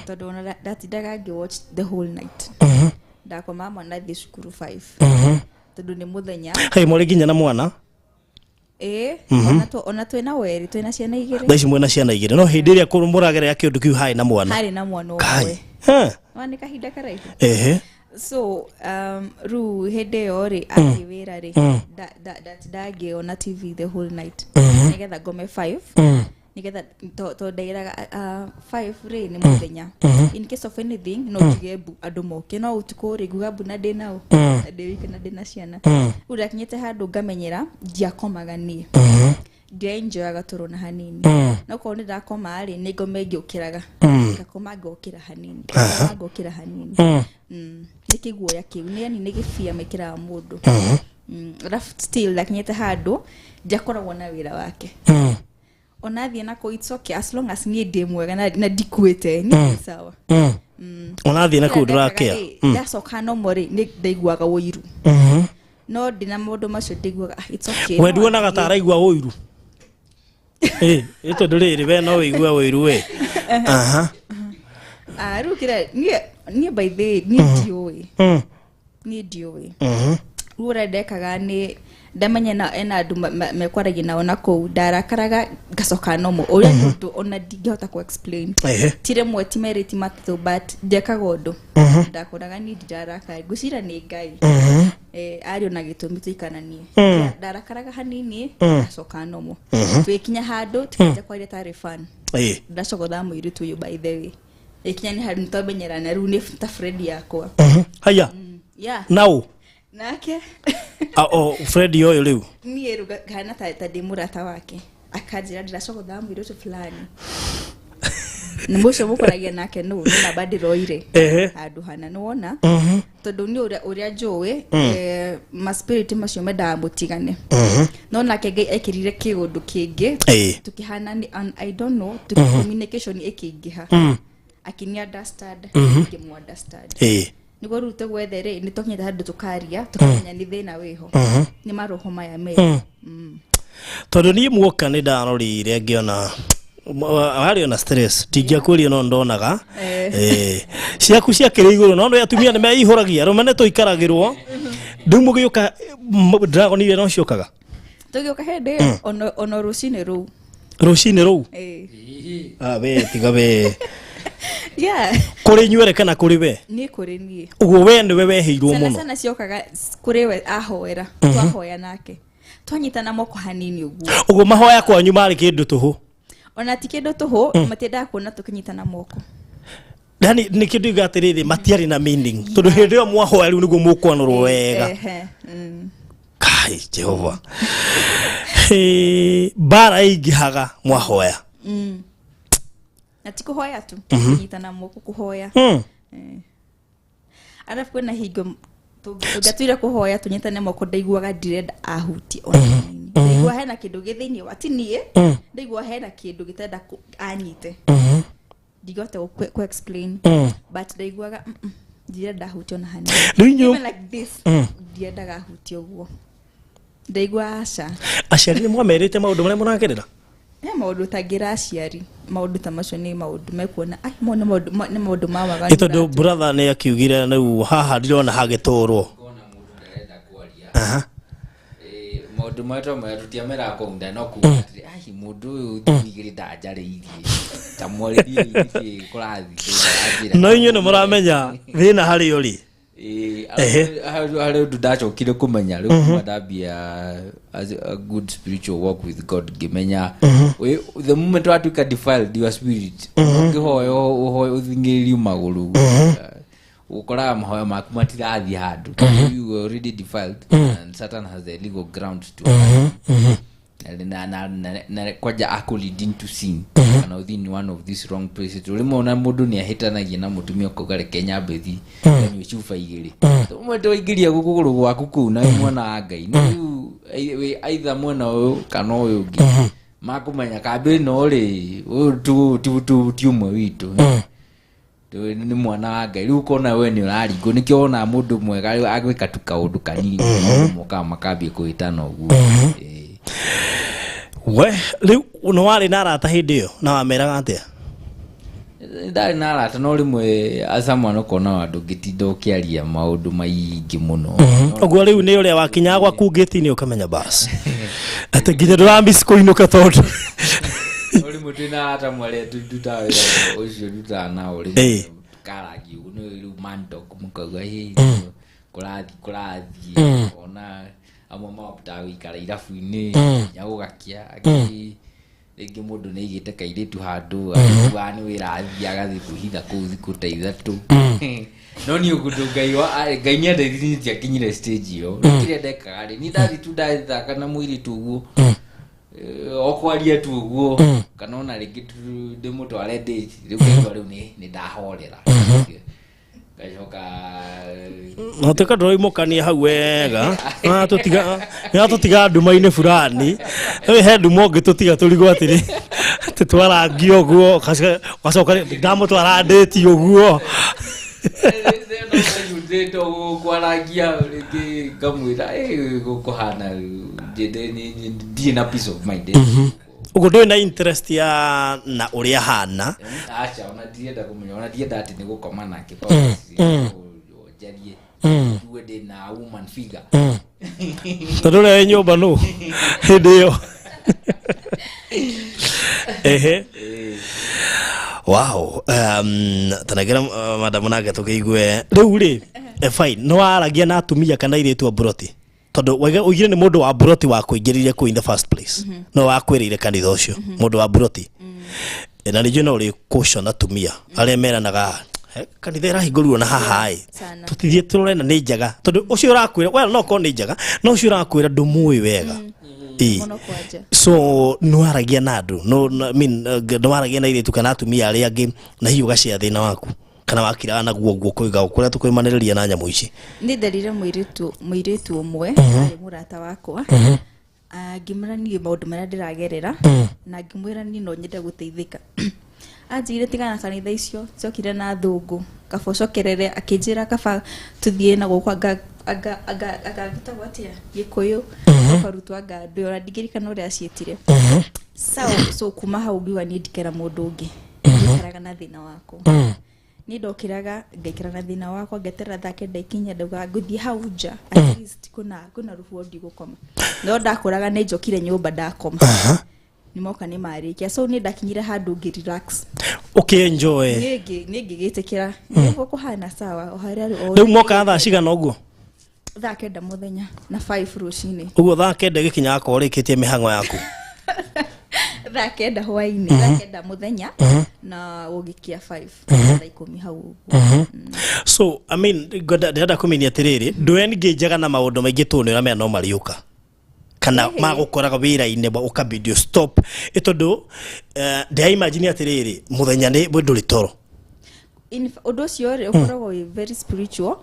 tondũ ona ndatindaga ngĩ watch the whole night. Ndakoma mwana thiĩ cukuru 5. Tondũ nĩ mũthenya. Hey, mũrĩ nginya na mwana? Ona twĩna werĩ, twĩna ciana igĩrĩ. Thaa ici mwĩna ciana igĩrĩ. No hĩndĩ ĩrĩa mũragerera kĩũndũ kĩu harĩ na mwana? Harĩ na mwana ũmwe. Kai. Wa nĩ kahinda karaihu. So, rĩu hĩndĩ ĩyo rĩ, athiĩ wĩra rĩ, ndatindaga ngĩona TV the whole night. Nĩgetha ngome 5. Nĩgetha to ndairaga, 5 rĩ nĩ mũthenya. In case of anything, no njuge mbu andũ moke. No ũtukũ rĩ, nguga mbu na ndĩ nao. Na ndĩ wiki na ndĩ na ciana. Rĩu ndakinyĩte handũ ngamenyera, ndiakomaga niĩ. Ndienjoyaga toro na hanini. No korwo nĩ ndakoma rĩ, nĩ ngome ngĩũkĩraga. Ngakoma ngokĩra hanini. Ngakoma ngokĩra hanini. Nĩ kĩguoya kĩu, nĩ yani nĩ gĩbia mekĩraga mũndũ. Alafu still ndakinyĩte handũ ndiakoragwo na wĩra wake. Ona thiĩ na kũu, it's okay as long as niĩ ndĩ mwega na ndikuĩte, niĩ ndĩ sawa. Ona thiĩ na kũu Kĩrĩa ndũrakĩa. ndekaga rĩ, ndacoka nomo rĩ, nĩ ndaiguaga ũiru. No ndĩna maũndũ macio ndaiguaga, it's okay. We No nduonaga ta athiĩ. araigua ũiru? Tondũ rĩrĩ, we no ũigue ũiru we. Rĩu kĩrĩa, niĩ by the way, niĩ ndiũĩ. Niĩ ndiũĩ. Rĩu ũrĩa ndekaga nĩ ndamenya na ena andũ mekwaragia nao na kũu, ndarakaraga ngacoka nomo. Ũrĩa nĩ ũndũ ona ndingĩhota ku explain. Ti rĩmwe, ti merĩ, ti matatũ, but ndekaga ũndũ. Ndakoraga niĩ ndirarakara. Ngwĩciria nĩ Ngai. Arĩ ona gĩtũmi tũikaranie. Ndarakaraga hanini, ngacoka nomo. Twĩkinya handũ, tũkĩanjia kwaria tarĩ fun. Ndacogotha mũirĩtu ũyũ by the way. Ĩkinya nĩ handũ nĩtwamenyerana, rĩu nĩ ta friend yakwa. Haya. Yeah. Nau. Nake Ah, o Fred ũyũ rĩu. Niĩ rĩu ngahana ta ndĩ mũrata wake, akanjĩra ndĩracogothaga mũirĩtu fulani, nĩ mũcio mũkoragia nake, nũ nĩ namba ndĩroire handũ hana nĩwona, tondũ nĩ ũrĩa njũĩ, maspiriti macio mendaga mũtigane, no nake Ngai ekĩrire kĩũndũ kĩngĩ tukĩhana and I don't know, communication ĩkĩingĩha, akĩni understand, ngĩmũ understand. Nĩguo rĩu tũgwethe rĩ, nĩ twakinyĩte handũ tũkaria, tũkamenya nĩ thĩna wĩho, nĩ maroho maya merĩ. Tondũ niĩ muoka nĩ ndarorire ngĩona harĩ ona stress, ndingĩakwĩria, no ndonaga ciaku ciakĩrĩ igũrũ, no nĩ atumia nĩ meihũragia, arũme nĩ tũikaragĩrwo. Rĩu mũgĩũka dragon iria no ciũkaga? Tũgĩũka hĩndĩ ĩyo ona rũcinĩ rũu. Rũcinĩ rũu? Ĩĩ. Ah, we tiga we. Yeah. Kũrĩ inyuerĩ kana kũrĩ we? Niĩ, kũrĩ niĩ. Ũguo we nĩwe weheirwo Sana mũno? sana ciokaga kũrĩ we ahoera, twahoya nake, twanyitana moko hanini ũguo. Ũguo mahoya kwanyu marĩ kĩndũ tũhũ? Ona ti kĩndũ tũhũ, matiendaga kuona tũkĩnyitana moko. Yani nĩ kĩndũ iga atĩrĩrĩ, matiarĩ na meaning, tondũ hĩndĩ ĩyo mwahoya rĩu nĩguo mũkwanũrwo wega. Ehe. Kai Jehova. Hĩ, mbara ĩingĩhaga mwahoya. Na ti kũhoya tu, kũnyitana moko, kũhoya. Arabu kwĩna hingo tũngĩatuire kũhoya tũnyitane moko, ndaiguaga ndirenda ahutie ona hanini. Ndaigua hena kĩndũ gĩ thĩinĩ wa ti niĩ, ndaigua hena kĩndũ gĩtenda anyite. Ndingĩhota kũ explain, but ndaiguaga ndirenda ahutie ona hanini. Rĩu inyuĩ- Even like this, ndiendaga ahutie ũguo, ndaigua aca. Aciari nĩ mwamerĩte maũndũ marĩa mũragerera? He maũndũ ũtangĩra aciari, maũndũ ta macio nĩ maũndũ mekuona ai mo nĩ maũndũ nĩ maũndũ ma waganu. Nĩ tondũ brother nĩ akiugire rĩu haha ndirona hagĩtũrwo. Ngona mũndũ ndarenda kwaria. Aha. Maũndũ marĩa twamwĩra tũtiameraga kũu, no kuga atĩrĩ, ai, mũndũ ũyũ thikũ igĩrĩ ndanjarĩirie, ta mwarĩrie nĩkĩ kũrathiĩ. No inyuĩ nĩ mũramenya thĩna harĩ ũrĩ? Ĩĩ, Ehe. harĩ ũndũ ndacokire kũmenya rĩu kuma ndambia as a good spiritual walk with God, ngĩmenya the moment watuĩka defiled your spirit, ũngĩhoya ũhoe ũthingĩrĩrio magũrũ, ũkoraga mahoya maku matirathiĩ handũ. You were already defiled and Satan has the legal ground to na kwanja akũ lead into sin kana ũthiĩ in one of these wrong places. Rĩmwe ona mũndũ nĩ ahĩtanagia na mũtumia, ũkauga reke nyambe thi kanyue cuba igĩrĩ. Ũmwe twaingĩria kũgũrũ gwaku kũu na wĩ mwana wa Ngai, no rĩu wĩ either mwena ũyũ kana ũyũ ũngĩ, makũmenya kambĩ ĩno rĩ, ũyũ ti ũmwe witũ. Nĩ mwana wa Ngai. Rĩu ũkona we nĩ ũraringwo, nĩkĩo wonaga mũndũ mwega rĩu agwĩka tu kaũndũ kanini, maũndũ mokaga makambia kũhĩtana ũguo. Ĩĩ. We rĩu nĩ warĩ na arata hĩndĩ ĩyo, na wameraga atĩa? Ndarĩ na arata, no rĩmwe as someone ũkona wa ndũngĩtinda ũkĩaria maũndũ maingĩ mũno. Ũguo rĩu nĩ ũrĩa wakinyaga gwaku ngĩti-inĩ, ũkamenya bas atĩ nginya ndũramiss kũinũka tondũ No rĩmwe twĩna arata amwe arĩa ndutaga wĩra ũcio ndutaga nao, rĩmwe tũkarangia ũguo, nĩ rĩu man talk, mũkauga hĩ kũrathiĩ ona amwe mahotaga gũikara irabu-inĩ nginya gũgakia, angĩ rĩngĩ mũndũ nĩ aigĩte kairĩtu handũ, agĩkuaga nĩ wĩra, athiĩ agathiĩ kwĩhitha kũu thikũ ta 3. No niĩ ũndũ Ngai Ngai nĩ andeithirie, ndiakinyire stage ĩyo. Rĩu kĩrĩa ndekaga rĩ, niĩ ndathiĩ tu ndathaka na mũirĩtu ũguo, o kwaria tu ũguo, kana ona rĩngĩ tu ndĩmũtware date, rĩu ngaigua rĩu nĩ ndahorera, ngacoka. No tuĩka ndũraimũkania hau wega, nĩatũtiga nduma-inĩ fulani. Rĩu he nduma ũngĩtũtiga tũrigwo atĩrĩ, atĩ twarangia ũguo, ũgacoka ndamũtwara ndĩti ũguo. Ndĩto kwarangia rĩngĩ, ngamwĩra, "Ĩ, gũkũhana ndirĩ na peace of mind." Ũguo ndũrĩ na interest ya na ũrĩa hana? Aca, ona ndirenda kũmenya, ona ndienda atĩ nĩ gũkoma nake, njarie ngue ndĩ na woman figure. Tondũ ũrĩa wĩ nyũmba nũ hĩndĩ ĩyo? Ehe, wow. Tanagĩra madamu nake tũkĩigue rĩu rĩ. Fine, nĩ waragia na atumia kana airĩtu a mburoti? Tondũ oigire nĩ mũndũ wa mburoti wa kũingĩrire kũu in the first place, no wakwĩrĩire kanitha ũcio mũndũ wa mburoti. Na ningĩ no ũrĩ caution atumia arĩa meranaga Kanitha ĩrahingũrirwo na haha ĩ, Sana. tũtithiĩ tũrore na nĩ njega, tondũ ũcio ũrakwĩra, well, no korwo nĩ njega, no ũcio ũrakwĩra ndũmũĩ wega. Ĩ. Mũno kwanja. So nĩwaragia na andũ, no, no, I mean, nĩwaragia na airĩtu kana atumia arĩa angĩ, na hihi ũgacĩa thĩna waku kana wakiraga naguo ũguo kũiga kũrĩa tũkũimanĩrĩria na nyamũ ici? Nĩ nderire mũirĩtu ũmwe arĩ mũrata wakwa. Ah, ngĩmwĩra niĩ maũndũ marĩa ndĩragerera, na ngĩmwĩra niĩ no nyende gũteithĩka. Anjĩrire tigana na kanitha icio ciokire na thũngũ, kaba ũcokerere. Akĩnjĩra kaba tũthiĩ na gũkũ anga gĩtagwo atĩa Gĩkũyũ, ũkarutwo anga ndũĩ, ona ndingĩririkana ũrĩa aciĩtire. So kuma hau ngiuga niĩ ndikera mũndũ ũngĩ, ndikaraga na thĩna wakwa. Niĩ ndokĩraga ngaikara na thĩna wakwa, ngeterera thaa 9 ikinya, ndauga ngũthiĩ hau nja, at least kwĩna rũhuho, ndigũkoma. No ndakũraga nĩ njokire nyũmba ndakoma, nĩ moka nĩ marĩkia. So niĩ ndakinyire handũ ngĩ relax. Ũkĩenjoy. Niĩ ngĩgĩtĩkĩra nĩguo kũhana sawa o harĩa o. Rĩu moka thaa cigana ũguo? Thaa 9 mũthenya na 5 rũcinĩ. Ũguo thaa 9 gĩkinya akorwo ũrĩkĩtie mĩhang'o yaku. Thaa 9 hwainĩ, thaa 9 mũthenya na gũgĩkia 5, thaa 10 hau ũguo. So I mean, ndĩrenda kũmenya atĩrĩrĩ, ndũe ningĩ njega na maũndũ maingĩ tũ nĩ ũramenya no mariũka kana magũkoraga wĩra-inĩ ũkabidi stop, ĩ tondũ ndĩra imagine atĩrĩrĩ, mũthenya nĩ ndũrĩ toro. Ũndũ ũcio rĩ, ũkoragwo wĩ very spiritual,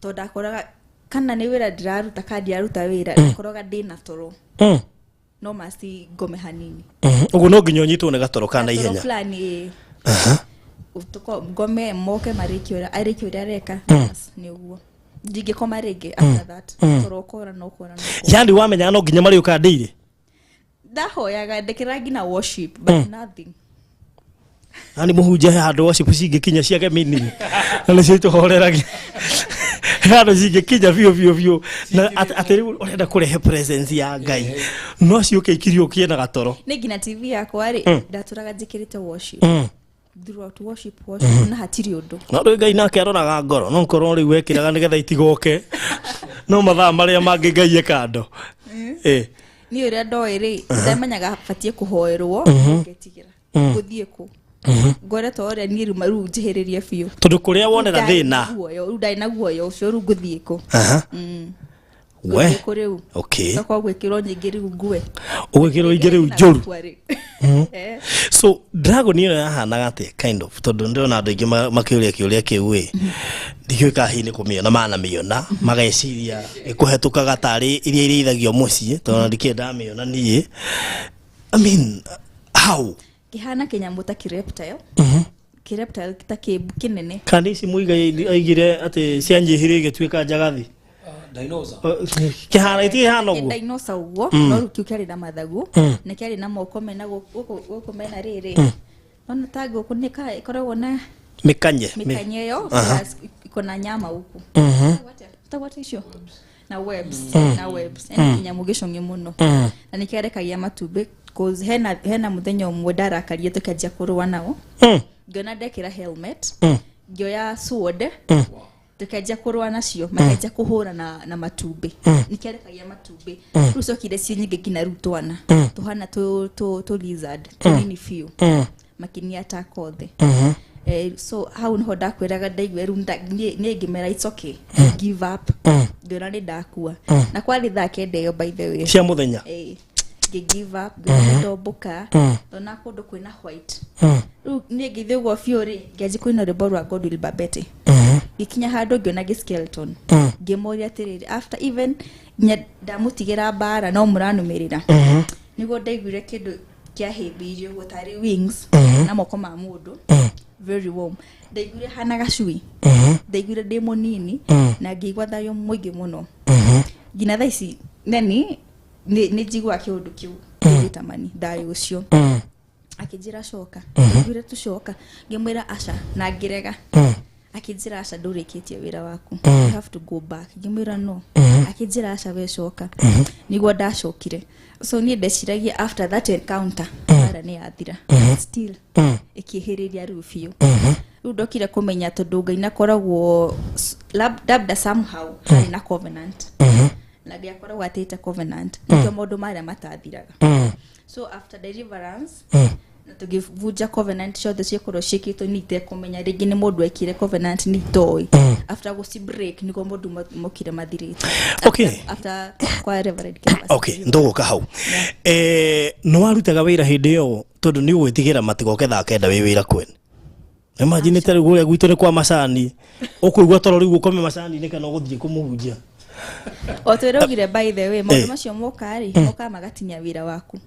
tondũ ndakoraga kana nĩ wĩra ndĩraruta kana ndiraruta wĩra, ndakoraga ndĩna toro, no masti ngome hanini. Ũguo no nginya ũnyitwo nĩ gatoro kana Gatoro ihenya. Fulani ĩ. Ngome moke marĩkie ũrĩa arĩkie ũrĩa areka. Bas, nĩ ũguo ndingĩkoma rĩngĩ after that. Toro ũkora no kora no kora. Yani wamenyaga no nginya marĩũka ndĩire. Ndahoyaga, ndekĩra nginya worship, but nothing. Yani mũhunjia he handũ worship cingĩkinya ciage meaning, na nĩcio itũhoreragia. He handũ cingĩkinya biũ biũ biũ na atĩ rĩu ũrenda kũrehe presence ya Ngai, no ciũke ikirio ũkie na gatoro. Nĩ nginya TV yakwa rĩ, ndatũraga njĩkĩrĩte worship throughout, worship, worship, na hatirĩ ũndũ. No rĩu Ngai nake aroraga ngoro, no korwo rĩu wekĩraga nĩgetha itigoke, no mathaa marĩa mangĩ Ngai e kando. Ĩ. Niĩ ũrĩa ndoĩ rĩ, ndamenyaga batiĩ kũhoerwo, ngetigĩra gũthiĩ kũ ngore to ũrĩa niĩ rĩu njĩhĩrĩrie biũ. Tondũ kũrĩa wonera Ndarĩ na thĩna. guoyo, rĩu ndarĩ na guoyo ũcio, rĩu ngũthiĩ kũ? We. Ngũthiĩ kũ rĩu? Tokorwo gwĩkĩrwo nyingĩ rĩu ngue. Ũgwĩkĩrwo ingĩ rĩu njũru. Gũkua rĩ. So dragon ĩyo yahanaga atĩa, kind of? Tondũ ndĩrona andũ aingĩ makĩũria kĩũria kĩu ĩ, ndikĩũĩ kana hihi nĩ kũmĩona manamĩona mageciria ĩkũhetũkaga tarĩ iria irĩithagio mũciĩ, tondũ ndikĩrĩ ndamĩona niĩ. I mean, how? Kĩhana kĩnyamũ ta kĩreptile, kĩreptile ta kĩmbu kĩnene. Kana ici mũigai aigire atĩ cianyihire igĩtuĩka njagathi? Dinosaur. Kĩhana itikĩhana ũguo. Dinosaur ũguo, no rĩu kĩu kĩarĩ na mathagu na kĩarĩ na moko mena gũkũ mena rĩrĩ, ona ta ngũkũ nĩ ĩkoragwo na mĩkanye. Mĩkanye ĩyo plus iko na nyama huku tagwata icio na webs, na webs, yani kĩnyamũ gĩcong'e mũno, na nĩ kĩarekagia matumbĩ, 'cause hena mũthenya ũmwe ndarakarie tũkĩanjia kũrũa nao, ngĩona ndekĩra helmet, ngĩoya sword, tũkĩanjia kũrũa nacio, makĩanjia kũhũra na matumbĩ. Nĩ kĩarekagia matumbĩ. Rĩu ciokire ciĩ nyingĩ, nginya rĩu twana tũhana tũ lizard tũnini biũ makĩnia attack othe. So hau niho ndakwĩraga ndaigua rĩu niĩ ngĩmera it's okay, give up. Ngĩona nĩ ndakua na kwarĩ thaa 9 ĩyo, by the way. Cia mũthenya. Ngĩ give up, ngĩona ndombũka, ndona kũndũ kwĩna white. Rĩu niĩ ngĩthiĩ ũguo biũ rĩ, ngĩanjia kũina rwĩmbo rwa Godwill Babete. Ngĩkinya handũ ngĩona gĩ skeleton, ngĩmũria atĩrĩrĩ, after even nginya ndamũtigĩra mbara no mũranũmĩrĩra? Nĩguo ndaiguire kĩndũ kĩahĩmbĩirie ũguo tarĩ wings na moko ma mũndũ, very warm. Ndaiguire hana gacui, ndaiguire ndĩ mũnini na ngĩigua thayũ mũingĩ mũno. Nginya thaa ici nani nĩ njiguaga kĩũndũ kĩu kĩgĩtamani thayũ ũcio. Akĩnjĩra coka, ndaiguire tu coka, ngĩmwĩra aca na ngĩrega. Akĩnjĩra aca, ndũrĩkĩtie wĩra waku, you have to go back. Ngĩmwĩra no. Akĩnjĩra aca, we coka. Nĩguo ndacokire. So niĩ ndeciragia after that encounter mara nĩ yathira. Still ĩkĩhĩrĩria rĩu biũ. Rĩu ndokire kũmenya tondũ Ngai nakoragwo labda somehow harĩ na covenant, na Ngai akoragwo atĩte covenant, nĩkĩo maũndũ marĩa matathiraga. So after deliverance Na tũgĩbunja covenant ciothe ciakorwo ciĩkĩtwo nĩ itekũmenya rĩngĩ nĩ mũndũ ekire covenant nĩ itoĩ. After gũci break nĩguo mũndũ mokire mathirĩte. Okay. After kwa Reverend Kefas. Okay, ndũgũka hau. Nĩ warutaga wĩra hĩndĩ ĩyo tondũ nĩ ũgwĩtigĩra matigoke thaa kenda wĩ wĩra kwene. Imagine ta rĩu kũrĩa gwitũ nĩ kwa macani, ũkũigua toro rĩu ũkome macani-inĩ kana ũgũthiĩ kũmũhunjia. O twĩraugire by the way, maũndũ macio moka rĩ, mokaga magatinia wĩra waku.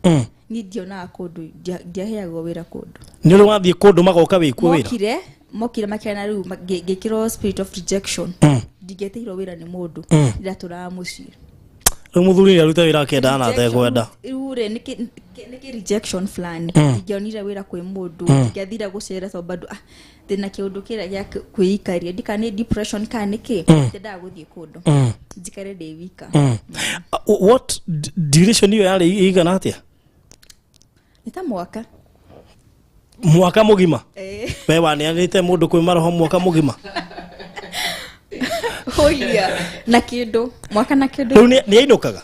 Niĩ ndionaga kũndũ, ndiaheagwo wĩra kũndũ. Nĩ ũrĩ wathiĩ kũndũ magoka wĩkuo wĩra? Mokire makĩona rĩu ngĩkĩrwo spirit of rejection. Ndingĩetĩirwo wĩra nĩ mũndũ, ndatũraga mũciĩ. Rĩu mũthuri nĩ aruta wĩra akĩendaga na atekwenda. Rĩu rĩ, nĩkĩ rejection fulani. Ndingĩonire wĩra kwĩ mũndũ, ndingĩathire gũcera tondũ bado ndĩna kĩũndũ kĩrĩa gĩa kwĩikaria, ndika nĩ depression kana nĩkĩ, ndendaga gũthiĩ kũndũ njikare ndĩ wika. What duration ĩyo yarĩ ĩigana atĩa? Nĩ ta mwaka. Mwaka mũgima? We waneanĩte mũndũ kwĩ maroho mwaka mũgima? Hoia na kĩndũ mwaka na kĩndũ. Rĩu nĩ ainũkaga?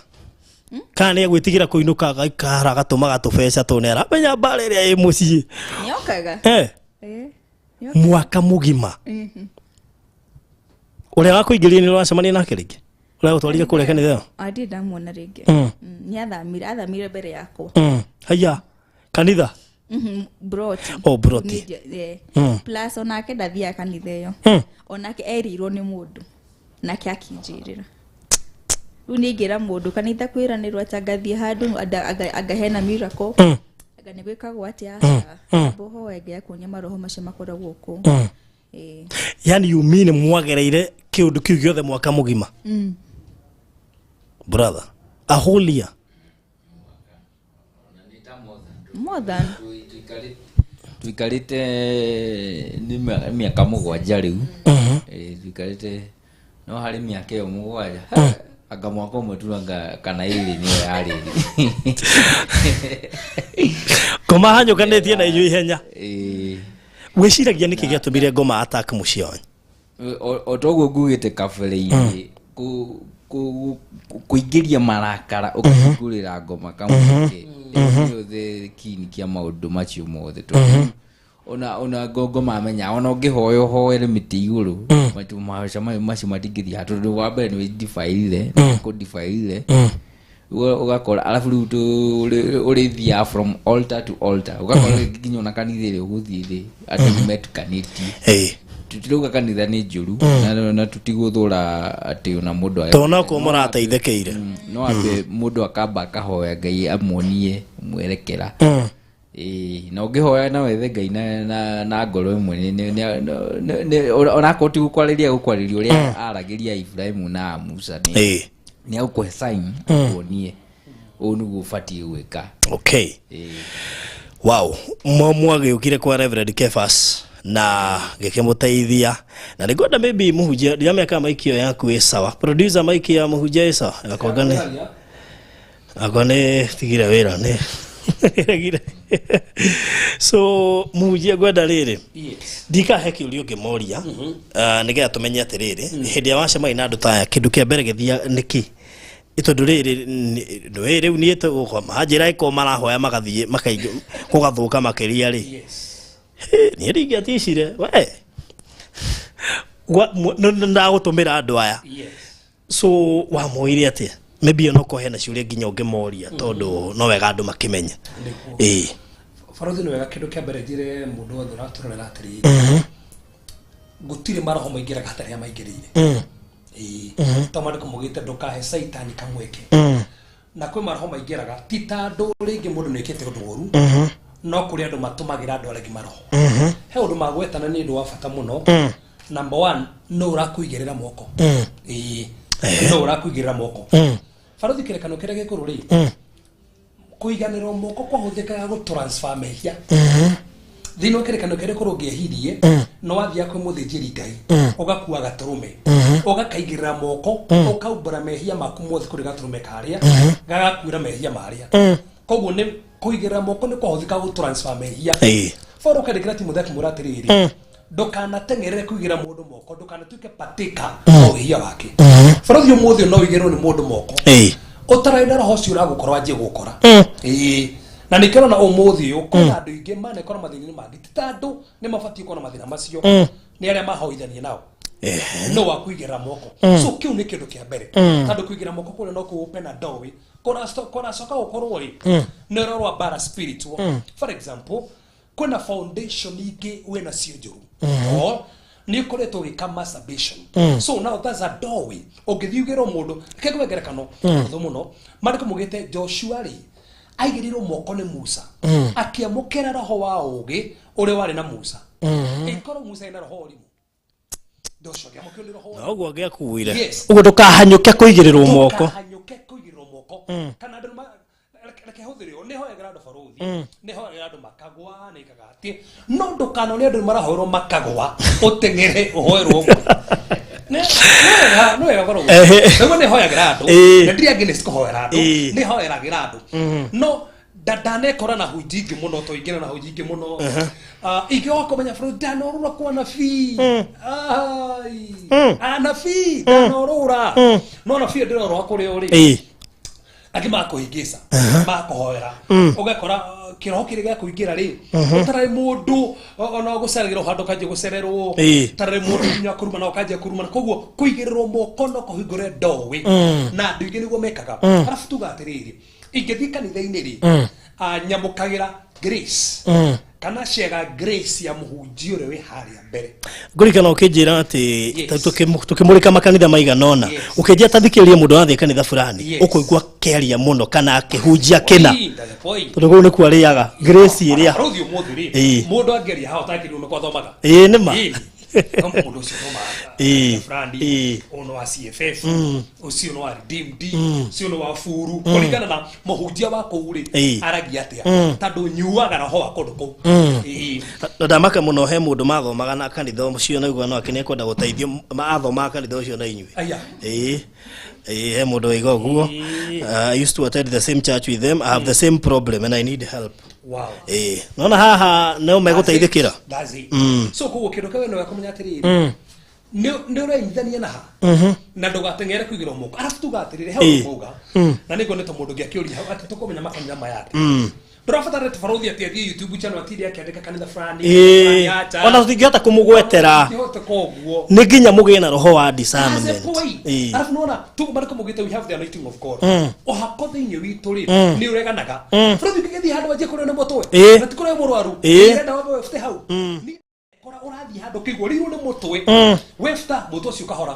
Kana nĩ egwĩtigĩra kũinũka agaikara agatũmaga tũbeca tũ nĩ aramenya mbara ĩrĩa ĩ mũciĩ? Nĩokaga. Mwaka mũgima. Ũrĩa wakũingĩria nĩ ũracemania nake rĩngĩ? Ũrĩa gũtwarire kũrĩa kanitha ĩyo? Ndirĩ ndamuona rĩngĩ. Nĩ athamire mbere yakwa. Haiya, kanitha? Broti. Oh, broti. Plus onake ndathiaga kanitha ĩyo. Onake erirwo nĩ mũndũ. Nake akinjĩrĩra. Rĩu niĩ ingĩra mũndũ kanitha kwĩranĩrwo atĩ angathiĩ handũ anga hena miracle. Anga nĩ gwĩkagwo atĩa? Amba ũhoe Ngai akuonie maroho macio makoragwo kũu. Yani you mean mwagereire kĩũndũ kĩu gĩothe mwaka mũgima? Brother, a whole year. More than. Tuikarĩte nĩ mĩaka mũgwanja rĩu. Tuikarĩte no harĩ mĩaka ĩyo mũgwanja. Anga mwaka ũmwe tu anga kana ĩrĩ nĩyo yarĩ. Ngoma hanyũkanĩtie na inyuĩ ihenya. Wĩciragia nĩkĩ gĩatũmire ngoma attack mũciĩ wanyu? O toguo ngugĩte kabere-inĩ, kũingĩria marakara ũkahingũrĩra ngoma kamweke. Ĩyo the kĩini kĩa maũndũ macio mothe. Tondũ ona ngoma amenya ona ũngĩhoya ũhoere mĩtĩ igũrũ, macio matingĩthiĩ handũ, tondũ wa mbere nĩ wĩdifailire, kũdifailire. Ũgakora alafu rĩu ũrĩthiaga from altar to altar, ũgakora rĩngĩ nginya ona kanitha ĩrĩa ũgũthiĩ rĩ, andũ nĩ metukanĩtie. Tũtirauga kanitha nĩ njũru, na tũtigũthũra atĩ ona mũndũ Tondũ no kuo mũrateithĩkĩire. No ambe mũndũ akamba akahoya Ngai amuonie mwerekera. Na ũngĩhoya na wethe Ngai na ngoro ĩmwe, onakorwo ti gũkwarĩria, gũkwarĩria ũrĩa aragĩria Ibrahimu na Musa, nĩ agũkũhe sign akuonie ũũ nĩguo ũbatiĩ gwĩka. Okay. Wow. Mwagĩũkire kwa Reverend Kefas na gĩkĩmũteithia, na nĩngwenda maybe mũhunjia, ndiramenya kana maiki ĩyo yaku ĩ sawa. Producer, maiki ya mũhunjia ĩ sawa? Akwa nĩ tigire wĩra nĩ regire. So mũhunjia, ngwenda rĩrĩ, ndikahe kĩũria ũngĩmoria, nĩgetha tũmenye atĩrĩrĩ, hĩndĩ ĩrĩa wacemania na andũ ta aya, kĩndũ kĩa mbere gĩthia nĩkĩ? Tondũ rĩrĩ nĩ rĩu niĩ manjĩra ĩkorwo marahoya magathiĩ makaingĩ gũgathũka makĩria rĩ, niĩ ndingĩaticire we ndagũtũmĩra andũ aya. So wamoire atĩa? Maybe onokorwo hena ciũria nginya ũngĩmoria, tondũ no wega andũ makĩmenya. Barothi, nĩ wega kĩndũ kĩa mbere njĩre mũndũ wothe ũratũrorera atĩrĩrĩ, gũtirĩ maroho maingĩraga hatarĩ arĩa maingĩrĩire. To maandĩko maugĩte ndũkahe caitani kamweke. Na kwĩ maroho maingĩraga ti tandũ rĩngĩ mũndũ nĩ ĩkĩte ũndũ ũru, no kũrĩ andũ matũmagĩra andũ arĩa angĩ maroho. He ũndũ magwetana nĩ ũndũ wa bata mũno. Number one, no ũrakũigĩrĩra moko. No ũrakũigĩrĩra moko. Barothi, kĩrekano kĩrĩa gĩkũrũ rĩ, kũiganĩrwo moko kwahũthĩkaga gũ transfer mehia. Thĩinĩ wa kĩrĩkanĩro kĩrĩa gĩkũrũ, ũngĩehirie no wathiaga kwĩ mũthĩnjĩri Ngai, ũgakua gatũrũme, ũgakaigĩrĩra moko, ũkaumbũra mehia maku mothe kũrĩ gatũrũme karĩa gagakuĩra mehia marĩa. Koguo nĩ kũigĩrĩra moko nĩ kwahũthĩkaga gũ transfer mehia. Paul ũkandĩkĩra Timotheo akĩmwĩra atĩrĩrĩ, ndũkanateng'erere kũigĩrĩra mũndũ moko, ndũkanatuĩke patĩka wa wĩhia wake. Barothi, ũmũthĩ no ũigĩrĩrwo nĩ mũndũ moko ũtararĩ na roho ũcio ũragũkora wanjie gũkora. Na nĩkĩo na ũmũthĩ ũyũ kwĩna andũ aingĩ manekora mathĩna-inĩ mangĩ ti ta andũ nĩ mabatiĩ kuona mathĩna macio nĩ arĩa mahoithania nao no wa kuigĩrĩra moko. So kĩu nĩ kĩndũ kĩa mbere tondũ kuigĩrĩra moko kũrĩa no kũũpe na doorway kũracoka gũkorwo rĩ nĩ ũrorwa bara spiritual. For example, kwĩna foundation ingĩ wĩna cio njũru or nĩ ũkoretwo ũgĩka masturbation. So now that's a doorway ũngĩthiĩ ugĩrwo mũndũ reke ngũhe ngerekano hũthũ mũno maandĩko maugĩte Joshua rĩ aigĩrĩirwo moko nĩ Musa akĩamũkĩra roho wa ũũgĩ ũrĩa warĩ na Musa. Ĩkorwo Musa ena roho ũrimũ Joshua akĩamũkĩrwo nĩ roho Na ũguo angĩakuire. Yes. Ũguo ndũkahanyũke kũigĩrĩrwo moko. Ndũkahanyũke kũigĩrĩrwo moko kana andũ reke hũthĩre ũũ, nĩ hoyagĩra andũ barũthi nĩ hoyagĩra andũ makagwa nĩ ikaga atĩ no ndũkanone andũ marahoerwo makagwa ũteng'ere ũhoerwo ũguo. Nĩ wega korwo ũguo. Nĩguo nĩ hoyagĩra andũ na ndirĩ against kũhoera andũ nĩ hoyagĩra andũ no ndanekora na hunji ingĩ mũno to ingĩra na hunji ingĩ mũno ingĩoka kũmenya bũrũri ndanorũra kwa anabii. Ai. Anabii ndanorũra no anabii ndĩrorũra kũrĩ o rĩ angĩ makũhĩngĩca makũhoera ũgakora kĩroho kĩrĩa gĩakũingĩra rĩ ũtararĩ mũndũ ona gũceragĩrwo handũ ũkanjia gũcererwo ũtararĩ mũndũ nginya kũrumana ũkanjia kũrumana koguo kũigĩrĩrwo moko no kũhingũre doorway na andũ aingĩ nĩguo mekaga. Arabu tuga atĩrĩrĩ ingĩthiĩ kanitha-inĩ rĩ nyamũkagĩra grace kana cega grace ya mũhunjia ũrĩa wĩ harĩa mbere. Ngũririkana ũkĩnjĩra atĩ tũkĩmũrĩka makanitha maigana ũna ũkĩnjĩra ta thikĩrĩria mũndũ wathiĩ kanitha fulani ũkũigua akĩaria mũno kana akĩhunjia kĩna tondũ kũu nĩkuo arĩaga grace ĩrĩa Barũthi ũmũthĩ rĩ mũndũ angĩaria haha ũtakĩrĩirwo nĩ kwathomaga. Ĩĩ nĩ ma. No mũndũ ũcio thomaga fulani ũyũ nĩ wa CFF ũcio nĩ wa Redeemed ũcio nĩ wa Furu kũringana na mũhunjia wa kũu rĩ aragia atĩa tondũ nyuaga roho wa kũndũ kũu. Na ndamaka mũno he mũndũ mathomaga na kanitha ũcio na igua no akĩnĩ ekwenda gũteithio athomaga kanitha ũcio na inyuĩ. He mũndũ waiga ũguo. I used to attend the same church with them. I have the same problem and I need help. Wow. Nona haha no megũteithĩkĩra. That's it. So koguo kĩndũ kĩu nĩ kũmenya atĩrĩrĩ nĩ ũrenyithania na ha na ndũgateng'ere kũigĩrwo moko arabu tuga atĩrĩrĩ he ũndũ mauga na nĩ nguonete mũndũ ũngĩ akĩũria hau atĩ tũkũmenya makanitha maya atĩa. Ndũrabatara atĩ barũthi atĩ athiĩ YouTube channel atinde akĩandĩka kanitha fulani Ona tũtingĩhota kũmũgwetera. Tũtingĩhota koguo. Nĩ nginya mũgĩe na roho wa discernment. Arabu nĩwona marĩkũ maugĩte we have the anointing of God. Ũhako thĩinĩ witũ rĩ nĩ ũreganaga. Barũthi ũngĩgĩthiĩ handũ wanjie kũrĩo nĩ mũtwe na ti kũrĩo mũrwaru ũrenda wambe webute hau. Kora ũrathiĩ handũ ũkĩigua ũrĩirwo nĩ mũtwe webta mũtwe ũcio ũkahora.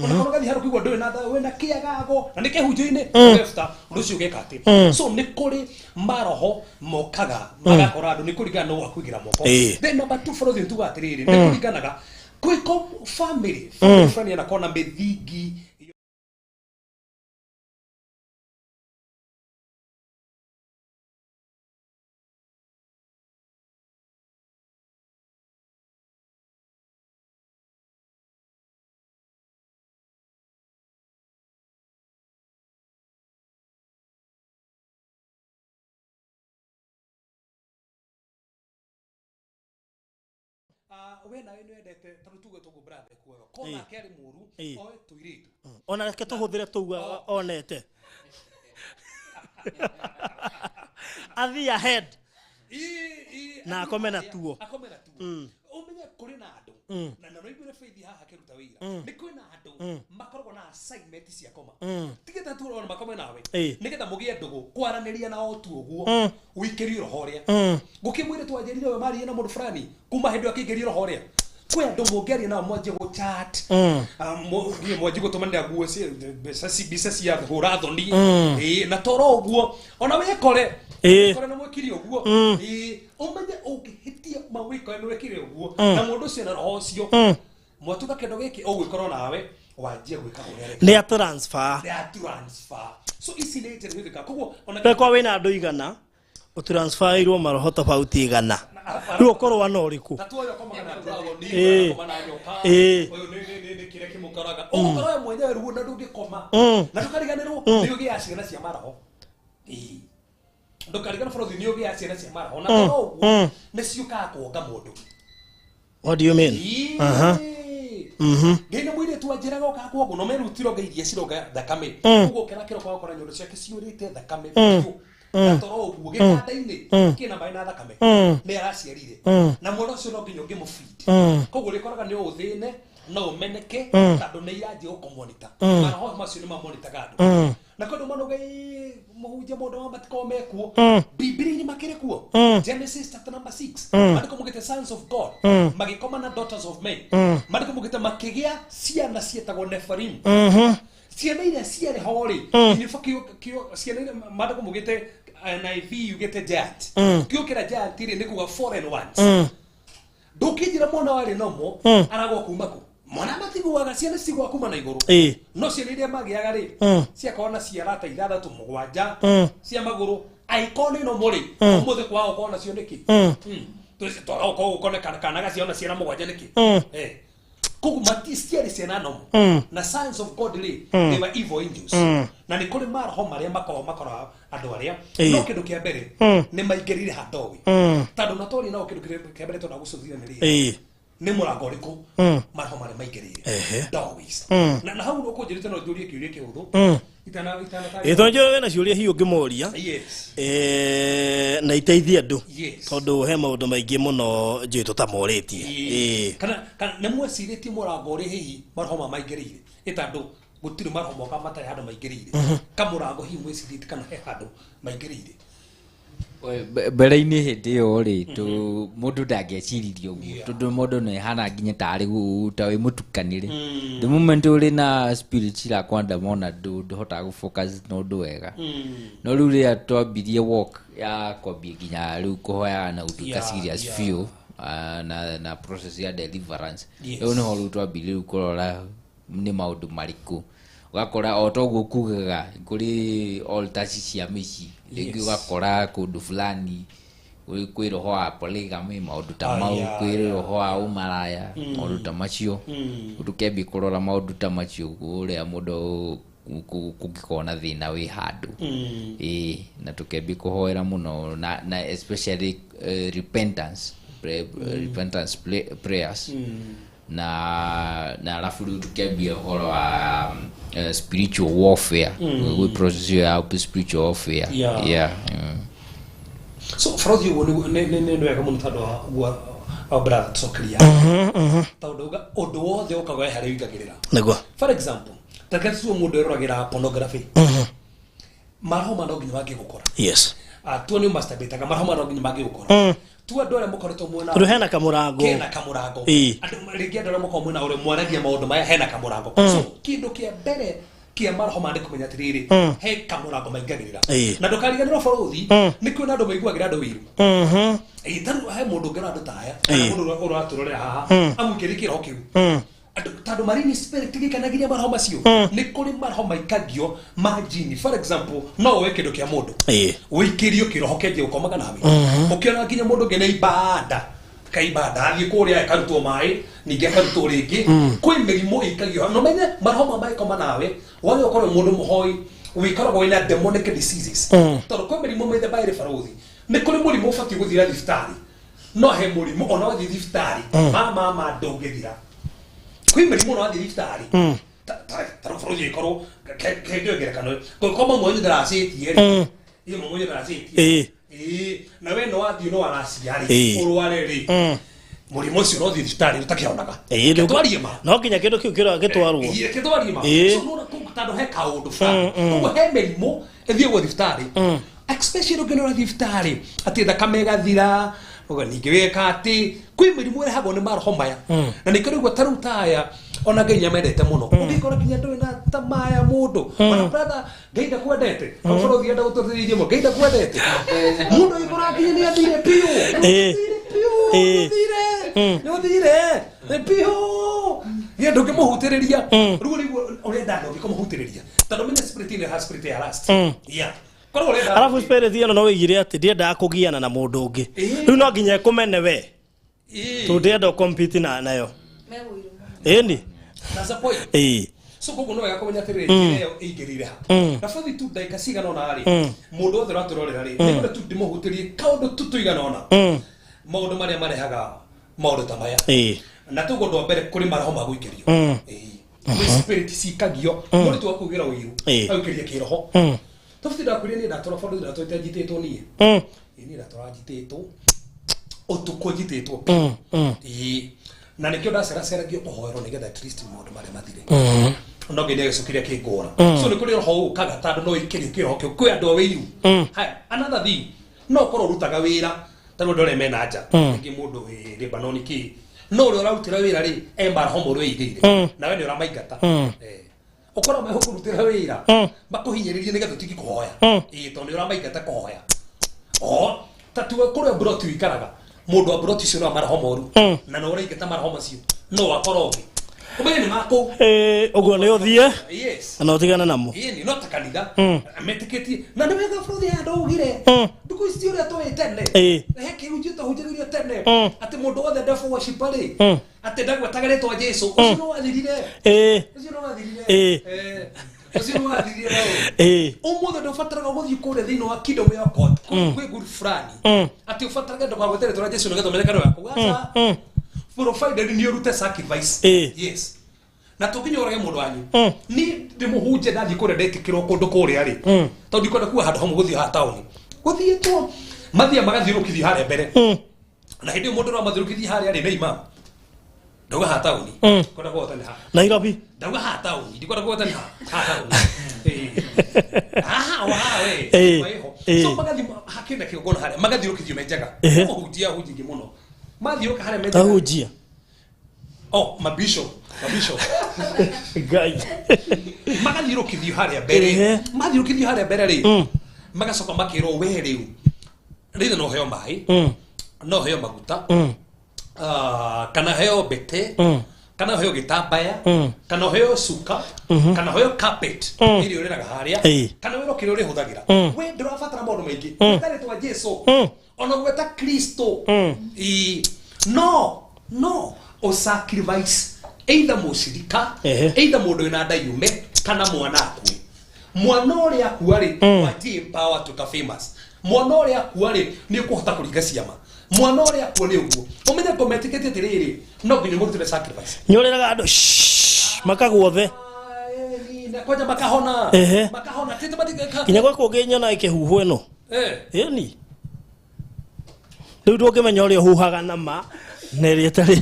Ona korwo ũgathiĩ handũ ũkĩigua ndũrĩ na wĩna kĩagago na nĩ kĩhunjio-inĩ webta ũndũ ũcio ũgeka atĩ. So nĩ kũrĩ maroho mokaga magakora andũ nĩ kũringana na ũũ akũigĩra moko. Then number 2 bũrũri tuga atĩrĩrĩ nĩ kũringanaga kwĩ family fulani anakorwo na mĩthingi we nawe nĩ wendete tondũ tuge tũguo brother kuoga kona ake arĩ mũru oe tũirĩtu ona reke tũhũthĩre tũu onete athiĩ ahead na akome na tuo ũmenye kũrĩ na andũ na no iguire Faith haha akĩruta wĩra nĩ kwĩna andũ makoragwo na assignment cia koma tigetha tu ũrona makome nawe nĩgetha mũgĩe ndũgũ kwaranĩria nao tu ũguo ũikĩrio roho ũrĩa gũkĩmwĩre twanjĩrire we marie na mũndũ fulani kuma hĩndĩ ĩyo akĩingĩrio roho ũrĩa kwĩ andũ mũngĩaria nao mwanjie gũ chat mwanjie gũtũmanĩra nguo mbica cia hũra thoni na toro ũguo ona wĩkore wĩkore na mwĩkire ũguo ũmenye ũngĩhĩtia mawĩkore nĩ wĩkire ũguo na mũndũ ũcio na roho ũcio mwatuka kĩndũ gĩkĩ ũgwĩkorwo nawe wanjie gwĩka ũrĩa nĩ a transfer nĩ a transfer. So ici nĩ njĩra ihũthĩkaga koguo ona kwa wĩna andũ igana ũtransferirwo maroho tofauti igana rĩu ũkorwo na ũrĩkũ ta tuoyo komaga na dragon koma na nyoka ũyũ nĩ kĩrĩa kĩmũkoraga ũgũkorwo we mwenyewe ruo na ndũngĩkoma na ndũkariganĩrwo nĩ ũgĩaga ciana cia maroho ndũkariganĩrwo bũrũri nĩ ũgĩaga ciana cia maroho na toro ũguo nĩ ciũkaga kuonga mũndũ. What do you mean? Ngai nĩ mũirĩtu wanjĩraga okaga kuongo no merutiro ngai iria cironga thakame koguo ũkĩra kĩroko ũgakora nyondo ciake ciũrĩte thakame biũ Gatoro ũguo gĩtanda-inĩ kĩna maĩ na thakame nĩ araciarire na mwana ũcio no nginya ũngĩmũbidi koguo rĩkoraga nĩ ũthĩne no ũmeneke tondũ nĩ iranjia gũkũmonita maroho macio nĩ mamonitaga andũ na kwĩ andũ manauga mũhunjia maũndũ maya matikoragwo mekuo Bibilia-inĩ makĩrĩ kuo Genesis chapter number 6 maandĩko maugĩte sons of God magĩkoma na daughters of men maandĩko maugĩte makĩgĩa ciana cietagwo Nephilim ciana iria ciarĩ ho rĩ ciana iria maandĩko maugĩte NIV yugĩte giant kiugo kĩrĩa giant rĩ nĩ kuga foreign ones ndũkĩnjĩra mwana warĩ nomo aragwa kuma kũ mwana matiguaga ciana ciguaga kuma na igũrũ no ciana iria magĩaga rĩ ciakorwo na ciara ta ithathatũ mũgwanja cia magũrũ angĩkorwo nĩ nomo rĩ ũmũthĩ kwaga gũkorwo nacio nĩkĩ twaga gũkorwo kana gaciona ciana mũgwanja nĩkĩ koguo maticiarĩ ciana nomo na sons of God rĩ they were evil angels na nĩ kũrĩ maroho marĩa makoragwo makoraga andũ arĩa no kĩndũ kĩa mbere nĩ maingĩrire handowi tondũ na twarĩ nao kĩndũ kĩa mbere twenda gũcũthia nĩ rĩrĩ nĩ mũrango ũrĩkũ maroho marĩa maingĩrĩire doorways na hau ũkũnjĩrĩte no njũrie kĩũria kĩhũthũ itana tondũ njũĩ wĩna ciũria hihi ũngĩmũria na iteithie andũ tondũ he maũndũ maingĩ mũno njũĩ tũtamorĩtie kana nĩ mwecirĩtie mũrango ũrĩ hihi maroho ma maingĩrĩire ĩ tondũ gũtirĩ maroho moka matarĩ handũ maingĩrĩire kamũrango hihi mwecirĩtie kana he handũ maingĩrĩire mbere-inĩ hĩndĩ ĩyo rĩ mũndũ ndangĩeciririe ũguo tondũ mũndũ nĩ hana nginya tarĩ ta wĩ mũtukanĩre the moment ũrĩ na spirit cirakwandama ona ndũhotaga gũ-focus na ũndũ wega no rĩu rĩrĩa twambirie walk ya kwambia nginya rĩu kũhoyaga na gũtuĩka serious biũ na process ya deliverance rĩu nĩho rĩu twambirie rĩu kũrora nĩ maũndũ marĩkũ ũgakora o toguo kugaga kũrĩ altars cia mĩciĩ rĩngĩ ũgakora kũndũ fulani kwĩ roho wa polygamy maũndũ ta mau kwĩ roho wa ũmaraya maũndũ ta macio tũkĩambia kũrora maũndũ ta macio ũrĩa mũndũ kũngĩkorwo na thĩna wĩ handũ na tũkĩambia kũhoera mũno na especially repentance repentance prayers na alafu rĩu tũkĩambia ũhoro wa spiritual warfare gwĩ process ya spiritual warfare so frothi ũguo nĩ wega mũno tondũ wa brother tũcokeria tondũ ũndũ wothe ũkaga we harĩa ũingagĩrĩra nĩguo for example ta reke tũtue mũndũ eroragĩra pornography maroho ma no nginya mangĩgũkora yes tua nĩ masturbataga maroho ma no nginya mangĩgũkora tu andũ arĩa mũkoretwo mwena tondũ hena kamũrango kena kamũrango andũ rĩngĩ andũ arĩa mũkoragwo mwena ũrĩa mwaragia maũndũ maya hena kamũrango so kĩndũ kĩa mbere kĩa maroho ma nĩ kũmenya atĩrĩrĩ he kamũrango maingagĩrĩra na ndũkariganĩrwo bũrũthi nĩ kwĩna andũ maiguagĩra andũ ũiru tarĩu he mũndũ ũngĩrora andũ ta aya kana mũndũ ũratũrorera haha amũikĩrie kĩroho kĩu tondũ marine spirit gĩkenagiria maroho macio nĩ kũrĩ maroho maikagio ma jini for example no woe kĩndũ kĩa mũndũ ũikĩrio kĩroho kĩanjie gũkomaga nawe ũkĩona nginya mũndũ ũngĩ nĩ ibanda kaibanda athiĩ kũrĩa akarutwo maĩ ningĩ akarutwo rĩngĩ kwĩ mĩrimũ ĩikagio no menye maroho ma maĩkoma nawe wage ũkorwo mũndũ mũhoi wĩkoragwo wĩna demonic diseases tondũ kwĩ mĩrimũ mĩthemba ĩrĩ barũthi nĩ kũrĩ mũrimũ ũbatiĩ gũthira thibitarĩ no he mũrimũ ona wathiĩ thibitarĩ ma ndũngĩthira kwĩ mĩrimũ ona wathiĩ thibitarĩ ta rĩu bũrũri ĩkorwo kĩndũ ngerekano kũngĩkorwo mamu wanyu ndaracĩtie rĩ ĩ mamu wanyu ndaracĩtie na we no wathiĩ no waracia rĩ ũrware rĩ mũrimũ ũcio no ũthiĩ thibitarĩ ũtakĩhonaga twarie ma no nginya kĩndũ kĩu gĩtwarwo gĩtwarie ma so nona tondũ he kaũndũ fulani koguo he mĩrimũ ĩthiagwo thibitarĩ especially ũngĩona thibitarĩ atĩ thakame ĩgathira ningĩ wĩka atĩ kwĩ mĩrimũ ĩrehagwo nĩ maroho maya na nĩkĩo rĩu ta rĩu ta aya ona Ngai nĩamendete mũno ũngĩkora nginya ndũrĩ na tamaa ya mũndũ ona brother Ngai ndakwendete bũrũri enda gũtũthĩrĩria mũno Ngai ndakwendete mũndũ agĩkora nginya nĩ athire biũ nĩ ũthire biũ nginya ndũngĩmũhutĩrĩria rĩu rĩu ũrenda ndũngĩkũmũhutĩrĩria tondũ menya spirit ĩno ha spirit ya lust yeah arabu spirit ĩno no wĩigire atĩ ndiendaga kũgiana na mũndũ ũngĩ rĩu no nginya ĩkũmene we tondũ ndĩrenda ũkompete nayo ĩni that's the point so koguo no wega kũmenya atĩrĩrĩ njĩra ĩyo ĩingĩrĩire ha na bothi tu ndagĩka cigana ũna rĩ mũndũ wothe ũratũrorera rĩ nĩngwenda tu ndĩmũhutĩrie kaũndũ tu tũigana ũna maũndũ marĩa marehaga maũndũ ta maya na tuguo ũndũ wa mbere kũrĩ maroho ma gũikĩrio kwĩ spirit cikagio mũndũ tu akugĩra ũiru agũikĩria kĩroho Tofti ndakwĩrire niĩ ndatũra bũrũri ndatũrĩte njitĩtwo niĩ. Niĩ ndatũra njitĩtwo. Ũtukũ njitĩtwo. Ĩĩ. Na nĩkĩo ndaceraceragia kũhoerwo nĩgetha at least maũndũ marĩa mathire. No nginya gĩcũkĩria kĩngũra. So nĩ kũrĩ roho ũkaga tondũ no ikĩrio kĩroho kĩu kwĩ andũ a wĩiru. Haya, another thing, no ũkorwo ũrutaga wĩra ta rĩu andũ arĩa mena nja. Rĩngĩ mũndũ wĩ Lebanon kĩ. No ũrĩa ũrarutĩra wĩra rĩ, e maroho moru ĩigĩire. Nawe nĩ ũramaingata. Ũkorwo megũkũrutĩra wĩra makũhinyĩrĩrie nĩgetha ũtige kũhoya. Ĩĩ tondũ nĩ ũramaingata kũhoya. O ta tuwe kũrĩa mburoti ũikaraga mũndũ wa mburoti ũcio no maroho moru na no ũraingata maroho macio no akorwo ũngĩ ũmenye nĩ makũu. Ũguo nĩ ũthiĩ Yes. na ũtigane namo. Ĩĩ no ta kanitha metĩkĩtie na nĩ wega bũrũri ya andũ ugire ndukũ ici ũrĩa tũĩ tene he kĩhunjio twahunjagĩrio tene atĩ mũndũ wothe devil worshiper rĩ atĩ ndagwetaga rĩtwa Jesu ũcio no wathirire. Ũcio no wathirire. Ũcio no wathirire hau. Ũmũthĩ ndũbataraga gũthiĩ kũrĩa thĩinĩ wa kingdom ya God kwĩ guru fulani atĩ ũbatarage ndũkagwete rĩtwa rĩa Jesu nĩgetha ũmenyekane waku. Aca. Provided nĩ ũrute sacrifice. Yes. Na tũnginya ũrage mũndũ wanyu. Niĩ ndĩmũhunje ndathiĩ kũrĩa ndetĩkĩrwo kũndũ kũrĩa rĩ. Tondũ ndikwenda kuwa handũ hamwe gũthiĩ haha taũni. Gũthiĩtwo mathiĩ magathiũrũkithio harĩa mbere. Na hĩndĩ ĩyo mũndũ ũrĩa wamathiũrũkithia harĩa rĩ nĩ imam. Ndauga haha taũni. Kwenda kũgwata nĩ haha. Nairobi. Ndauga haha taũni. Ndikwenda kũgwata nĩ haha taũni. Haha o haha we. So magathiĩ hakĩna kĩgongona harĩa magathiũrũkithio me njaga. Mũhunjia ahunjagia mũno. Mathiũrũka harĩa me njaga. Ahunjia. Oh, mabisho. Mabisho. Ngai. Magathiũrũkithio harĩa mbere. Mathiũrũkithio harĩa mbere rĩ. Magacoka makĩrwo we rĩu. Rĩrĩ no heo maĩ. No heo maguta. Kana heo mbete. Kana heo gĩtambaya. Kana heo cuka. Kana heo carpet. Ĩrĩa ũrĩraga harĩa. Kana wĩro kĩrĩa ũrĩhũthagĩra. We ndũrabatara maũndũ maingĩ. Gweta rĩtwa Jesu. Ona gweta Kristo. No, no. O sacrifice either mũcirika either mũndũ wĩna nda yume kana mwana akue. Mwana ũrĩa akua rĩ wanjie power to famous. Mwana ũrĩa akua rĩ nĩ ũkũhota kũringa ciama. Mwana ũrĩa akua nĩ ũguo ũmenye ngometĩkĩtie atĩrĩrĩ no nginya mũrutĩre sacrifice. Nĩũrĩraga andũ makagwo thĩ. Na kwanja makahona. Makahona tete matika. Nginya gwa kũngĩ nyona ĩkĩhuhwo ĩno. Ĩni. Rĩu ndũngĩmenya ũrĩa ũhuhaga na ma na ĩrĩa ĩtarĩ.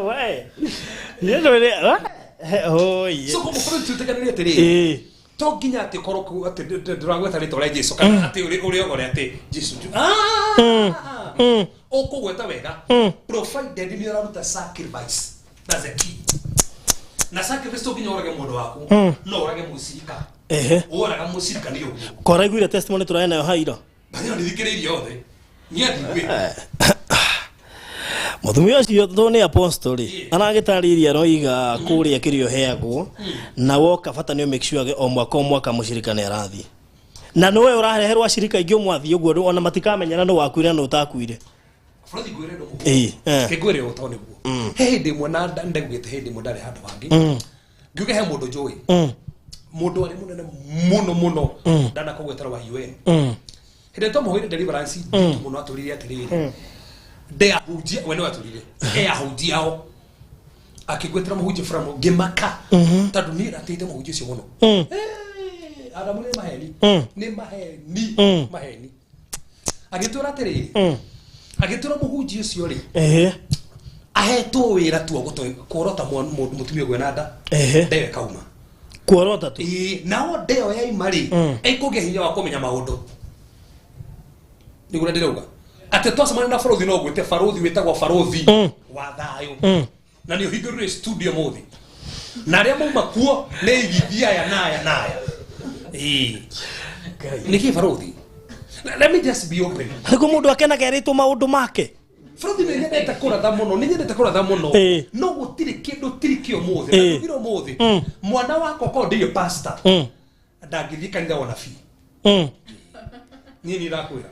We. So kũmũkorwo tuĩtĩkanĩrie atĩrĩrĩ. To nginya atĩ ũkorwo atĩ ndũragweta rĩtwa rĩa Jesu kana atĩ ũrĩ ogore atĩ Jesu. Ũkũgweta wega. Provided nĩ ũraruta sacrifice. That's the key. Na sacrifice to nginya ũrage mũndũ waku. No ũrage mũcirika. Ũraga mũcirika nĩ ũguo. Koraiguire testimony tũrae nayo haira. Bathio nĩthikĩrĩirie othe. Niĩ ndiguĩte. Mũtumia ũcio tondũ nĩ apostle rĩ aragĩtarĩria aroiga kũrĩa kĩrĩa ũheagwo na woka bata nĩ make sure o mwaka o mwaka mũcirika nĩ arathiĩ. Na nĩwe ũrareherwo acirika aingĩ ũmwathiĩ ũguo ona matikamenyana nĩ wakuire na ũtakuire. Bũrũri ngwĩre ndũ mũhũ. Kĩngwĩre ũũ tondũ nĩguo. He hĩndĩ ĩmwe na ndaiguĩte hĩndĩ ĩmwe ndarĩ handũ hangĩ. Ngiuga he mũndũ njũĩ. Mũndũ arĩ mũnene mũno mũno ndanakũgwetera wa UN. Hĩndĩ twamũhoire deliverance nditũ mũno atũrire atĩrĩrĩ. Nde ahunjia we nĩwe atũrire. E ahunjia ao. Akĩgwetera mũhunjia fulani ngĩmaka. Tondũ niĩ ndatĩĩte mũhunjia ũcio mũno. Adamu nĩ maheni. Nĩ maheni. Maheni. Agĩtwĩra atĩrĩrĩ. Agĩtwĩra mũhunjia ũcio rĩ. Ahetwo wĩra tu kuorota mũndũ mũtumia ũguo na nda. Ndeyo ĩkauma. Kuorota tu. Nao ndeyo yaima rĩ ĩkũgĩa hinya wa kũmenya maũndũ. Nĩguo ndĩrauga. Atĩ twacemania na barothi no ngwĩte barothi wĩtagwo barothi wa thayũ. Na nĩ ũhingũrire studio mũthĩ. Na arĩa mauma kuo nĩ igithia aya na aya na aya. Nĩkĩ barothi? Let me just be open. Nĩguo mũndũ akenaga erĩtwo maũndũ make. Barothi nĩ nyendete kũratha mũno, nĩ nyendete kũratha mũno. No gũtirĩ kĩndũ tirĩ kĩo mũthĩ. Na tũthire ũmũthĩ. Mwana wakwa korwo ndirĩ pastor. Ndangĩthiĩ kanitha wa nabii. Niĩ nĩ ndakwĩra.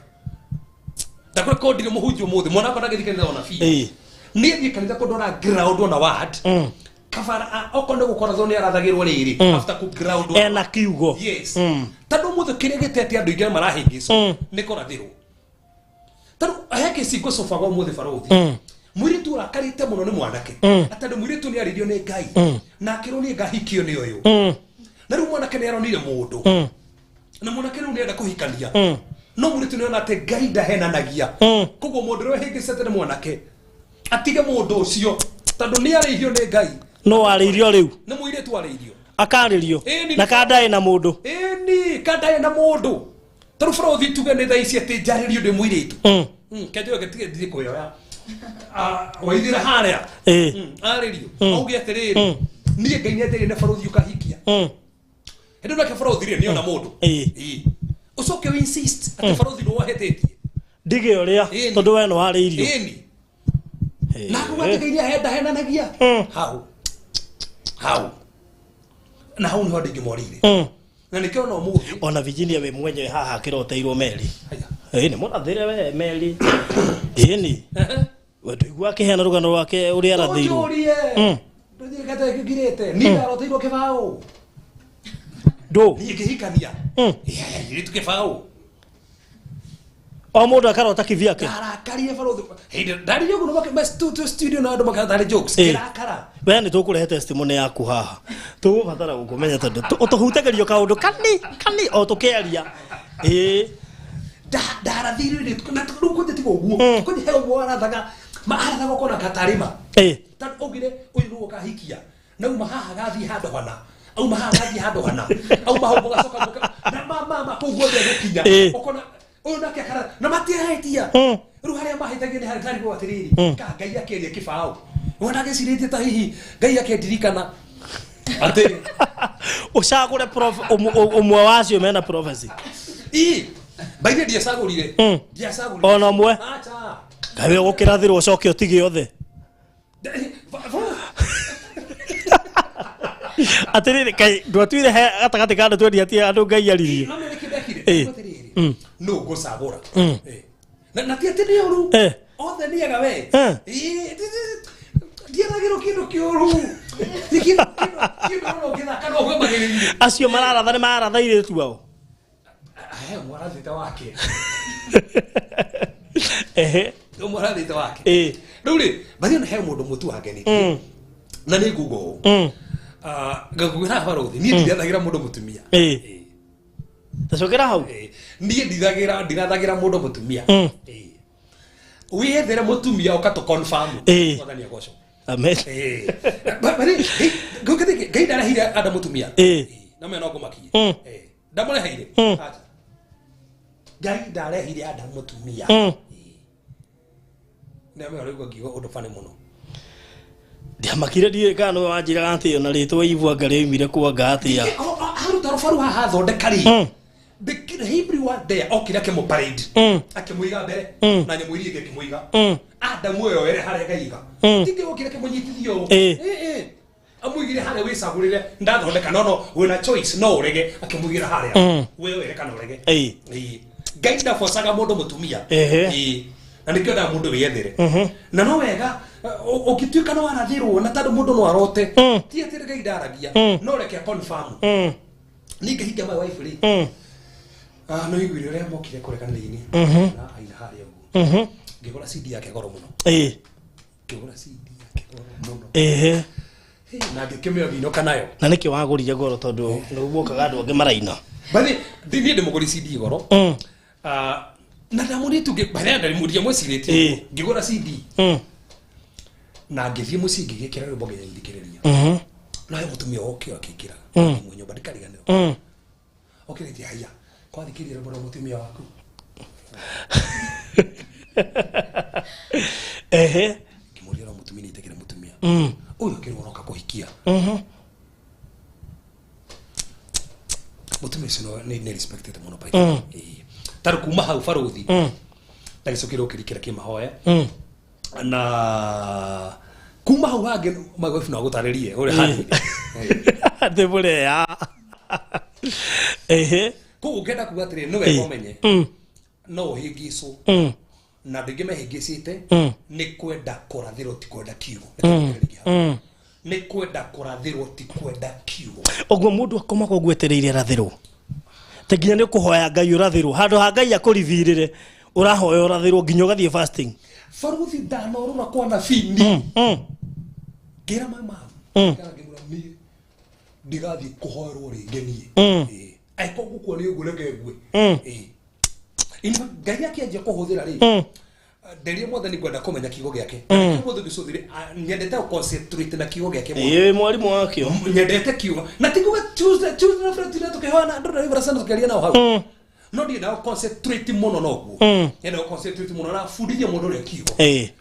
Ndakwĩra korwo ndirĩ mũhunjia ũmũthĩ, mwana wakwa ndangĩthiĩ kanitha wa nabii. Niĩ thiĩ kanitha kũndũ ona ground ona word. Kabara okorwo nĩ gũkorathwo nĩ arathagĩrwo rĩrĩ after ku ground ena kiugo. Yes. Tondũ ũmũthĩ kĩrĩa gĩtete andũ aingĩ marahĩngĩcwo nĩ kũrathĩrwo. Tondũ he kĩci ngũcũbaga ũmũthĩ barothi. Mũirĩtu ũrakarĩte mũno nĩ mwanake. Atĩ mũirĩtu nĩ arĩirio nĩ Ngai. Na akĩrwo nĩ ngahikio nĩ ũyũ. Na rĩu mwanake nĩ aronire mũndũ. Na mwanake rĩu nĩenda kũhikania. No mũirĩtu nĩona atĩ Ngai ndahenanagia. Koguo mũndũ ũrĩa ũhĩngĩcĩte nĩ mwanake. Atige mũndũ ũcio tondũ nĩ arĩihio nĩ Ngai. No arĩirio rĩu. Nĩ mũirĩtu arĩirio. Akarĩrio. Ĩni. Na kandaĩ na mũndũ. Ĩni kandaĩ na mũndũ. Tarĩu bũrũthi tuge nĩ thaa ici atĩ njarĩrio ndĩ mũirĩtu. Kenjo gĩtige ndithiĩ kwĩyoya. Waithira harĩa. Arĩrio. Auge atĩrĩrĩ. Niĩ Ngai nĩanjarĩria na bũrũthi ũkahikia. Hĩndĩ nake bũrũthi rĩ nĩona mũndũ. Ũcoke ũ insist atĩ bũrũthi nĩ wahĩtĩtie. Ndige ũrĩa tondũ we nĩ warĩirio. Ĩni. Na kuga atĩ Ngai nĩahenanagia. Hau. Hau. Na hau nĩho andũ aingĩ morĩire. Na nĩkĩo ona ũmũthĩ. Ona Virginia we mwenyewe haha akĩroteirwo meri. Nĩ mũrathĩre we meri. Ĩni. We ndũigua akĩheana rũgano rwake ũrĩa arathĩirwo. Ndũnjũrie. Ndũthiĩ gata ngirĩte. Niĩ ndaroteirwo kĩbaũ. Ndũ. Niĩ ngĩhikania. Airĩtu kĩbaũ. O mũndũ akarota kivyake. Ndarakarire barũthi. Hĩndĩ ndaririe ũguo ma studio na andũ makĩra jokes. Kĩrakara. We nĩ tũkũrehe testimony yaku haha. Tũgũbatara gũkũmenya tondũ ũtũhutagĩrio kaũndũ kani kani o tũkĩaria. Ndarathĩirwo nĩ na rĩu kũnjĩ tiga ũguo. Kũnjĩ he ũguo arathaga. Ma arathaga ũkona gatarĩma. Tondũ augire ũyũ nĩwe ũkahikia. Na uma haha gathiĩ handũ hana. Auma haha gathiĩ handũ hana. Auma hau mũgacoka na ma kũu guothe gũkinya. Ũkona ũyũ nake akara na matiahĩtia. Rĩu harĩa mahĩtagia nĩ harĩa ndarigwo atĩrĩrĩ. Ka Ngai akĩaria kĩbaũ. Wona ngĩcirĩtie ta hihi Ngai akendirikana. Atĩ ũcagũre ũmwe wacio mena prophecy. Baithe ndiacagũrire. Ndiacagũrire. Ona ũmwe. Acha. Ngai ũgũkĩrathĩrwo ũcoke ũtige othe. Atĩrĩrĩ Ngai ndwatuire he gatagatĩ ka andũ twendia ti andũ Ngai aririe. No nĩ kĩndekire. Atĩrĩrĩ. No ngũcagũra. Na ti atĩ nĩ ũru. Othe nĩ ega we. Ndiethagĩrwo kĩndũ kĩũru. Ti kĩndũ kĩndũ ũngĩthaka no ũgue magĩrĩire. Acio mararatha nĩ mararatha airĩtu ao. He mwarathĩte wake. Ehe. Mwarathĩte wake. Rĩu rĩ, bathi he mũndũ mũtu wangenirie. Na nĩ nguga ũũ. Ngakugĩra barũthi, niĩ ndirathagĩra mũndũ mũtumia. Tacokera hau. Niĩ ndirathagĩra mũndũ mũtumia. Wĩyethere mũtumia ũka tũ confirm. Mwathani agocwo. Amen. Ngai ndarehire andũ mũtumia. Na mena ngũmakie. Ndamũreheire. Ngai ndarehire andũ mũtumia. Ndamenya rĩu ngiuga ũndũ bani mũno. Ndiamakire ndiũĩ kana nĩwe wanjĩraga atĩ ona rĩtwa Eve anga rĩoimire kwa nga atĩa. Aruta rũbaru haha athondeka rĩ. The Hebrew word there okire akĩmũ parade. Akĩmũiga mbere na nyamũ iria ingĩ akĩmũiga. Adamu ũyũ oere harĩa Ngai iga. Tingĩ okire akĩmũnyitithia ũũ. Amũigire harĩa wĩcagũrĩre ndathondeka no wĩna choice no ũrege akĩmũigĩra harĩa. We were kana ũrege. Ngai ndabocaga mũndũ mũtumia. Na nĩkĩo nda mũndũ wĩyethere. Na no wega ũngĩtuĩka no arathĩrwo na tondũ mũndũ no arote. Ti atĩ Ngai ndaragia. No reke confirm. Niĩ ngĩhingia my wife rĩ. No iguire ũrĩa mokire kũrĩa kanitha-inĩ. Na aina harĩa ũguo. Ngĩgũra CD yake goro mũno. Ngĩgũra CD yake goro mũno. Na ngĩkĩmĩoya ngĩinũka nayo. Na nĩkĩ wagũrire goro tondũ nĩguokaga andũ angĩ maraina. Bathi niĩ ndĩmũgũri CD goro. Na ndamũrĩtu bathi ndamũria mwĩcirĩtie. Ngĩgũra CD. Na ngĩthiĩ mũciĩ ngĩgĩkĩra rwĩmbo ngĩthikĩrĩria. Na he mũtumia okĩo akĩingĩra. Ngĩmwe nyũmba ndikariganĩrwo. Okĩrĩtie haiya. Kwathikĩrĩria rwĩmbo rwa mũtumia waku. Ngĩmũria no mũtumia nĩitekĩre mũtumia. Ũyũ akĩrwo aroka kũhikia. Mũtumia ũcio nĩ respected mũno by the way. Tarĩ kuma hau barũthi. Ndagĩcokire gũkĩrikĩra kĩmahoya. Na kuma hau hangĩ my wife no agũtarĩrie ũrĩa hathire. Ndĩmũreya. Koguo ngenda kuga atĩrĩrĩ, nĩ wega ũmenye. No ũhĩngĩcwo. Na andũ aingĩ mehĩngĩcĩte nĩ kwenda kũrathĩrwo ti kwenda kiugo. Nĩ kwenda kũrathĩrwo ti kwenda kiugo. Ũguo mũndũ akomaga ũguo etereire arathĩrwo. Ta nginya nĩ ũkũhoya Ngai ũrathĩrwo. Handũ ha Ngai akũribirĩre ũrahoya ũrathĩrwo nginya ũgathiĩ fasting. Barũthi ndanorũra kwa nabii. Ngĩra my mom. Ngĩra niĩ Ndigathi kuhoerwo ringi nie. Aiko gukua ni uguo reke ngue. In Ngai akianjia kuhuthira ri. Nderie mwathani ngwenda kumenya kiugo giake. Kiugo gĩcũthire nyendete concentrate na kiugo giake mũno. Ĩĩ mwarimu wakio. Nyendete kiugo. Na tiguga Tuesday na Friday tukihoana andũ na ibara sana tukiaria nao hau. No ndienda concentrate mũno noguo. Nyenda concentrate mũno na fundithia mũndũ ũrĩa kiugo.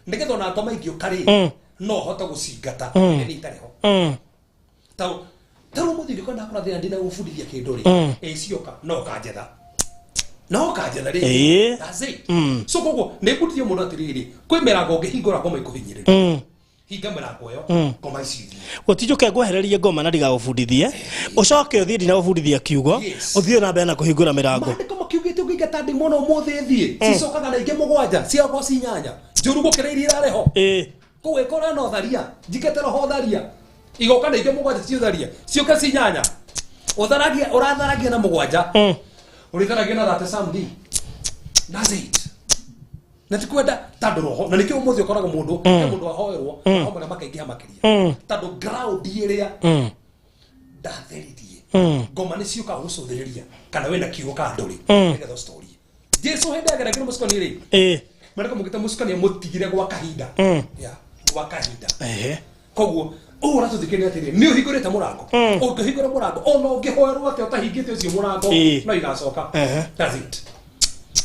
Nĩgetha ona ngoma ingĩũka rĩ no hote gũcingata nĩ itarĩ ho. Ta rĩu mũthĩ ndĩkwenda ndakora thĩna ndĩna gũbundithia kĩndũ rĩ. Ĩcioka no kanjetha. No kanjetha rĩ. That's it. So koguo nĩ ngũtithia mũndũ atĩrĩrĩ kwĩ mĩrango ũngĩhingũra ngoma ĩkũhinyĩrĩria. Hinga mĩrango ĩyo ngoma ici ithiĩ. Gũtinjũke ngwehererie ngoma na ndigagũbundithie. Ũcoke ũthiĩ ndinagũbundithia kiugo. Ũthiĩ na mbere na kũhingũra mĩrango. Maandĩko makiugĩte ũngĩingata ndĩmona ũmũthĩ thiĩ. Cicokaga na ingĩ mũgwanja ciakorwo ci inyanya. Njũru gũkĩra iria irarĩ ho. Kũu ĩkora no tharia. Njingate roho tharia. Igoka na ingĩ mũgwanja ciũtharia. Ciũke ci inyanya. Ũtharagia ũratharagia na mũgwanja. Ũrĩtharagia na thate something. That's it. Na tikwenda tandũ roho na nĩkĩo ũmũthĩ ũkoraga mũndũ he mũndũ ahoerwo roho marĩa makaingĩha makĩria. Tandũ ground ĩrĩa ndatheririe. Ngoma nĩ ciũkaga gũcũthĩrĩria kana wĩna kiugo ka andũ rĩ nĩgetha ũcitorie. Jesu hĩndĩ ageragĩra mũcukani rĩ. Marĩko mũgĩte mũcukani amũtigire gwa kahinda. Yeah, gwa kahinda. Koguo ũũ ũratũthikĩrĩria atĩrĩrĩ nĩ ũhingũrĩte mũrango. Ũngĩhingũra mũrango ona ũngĩhoerwo atĩa ũtahingĩte ũcio mũrango no igacoka. That's it.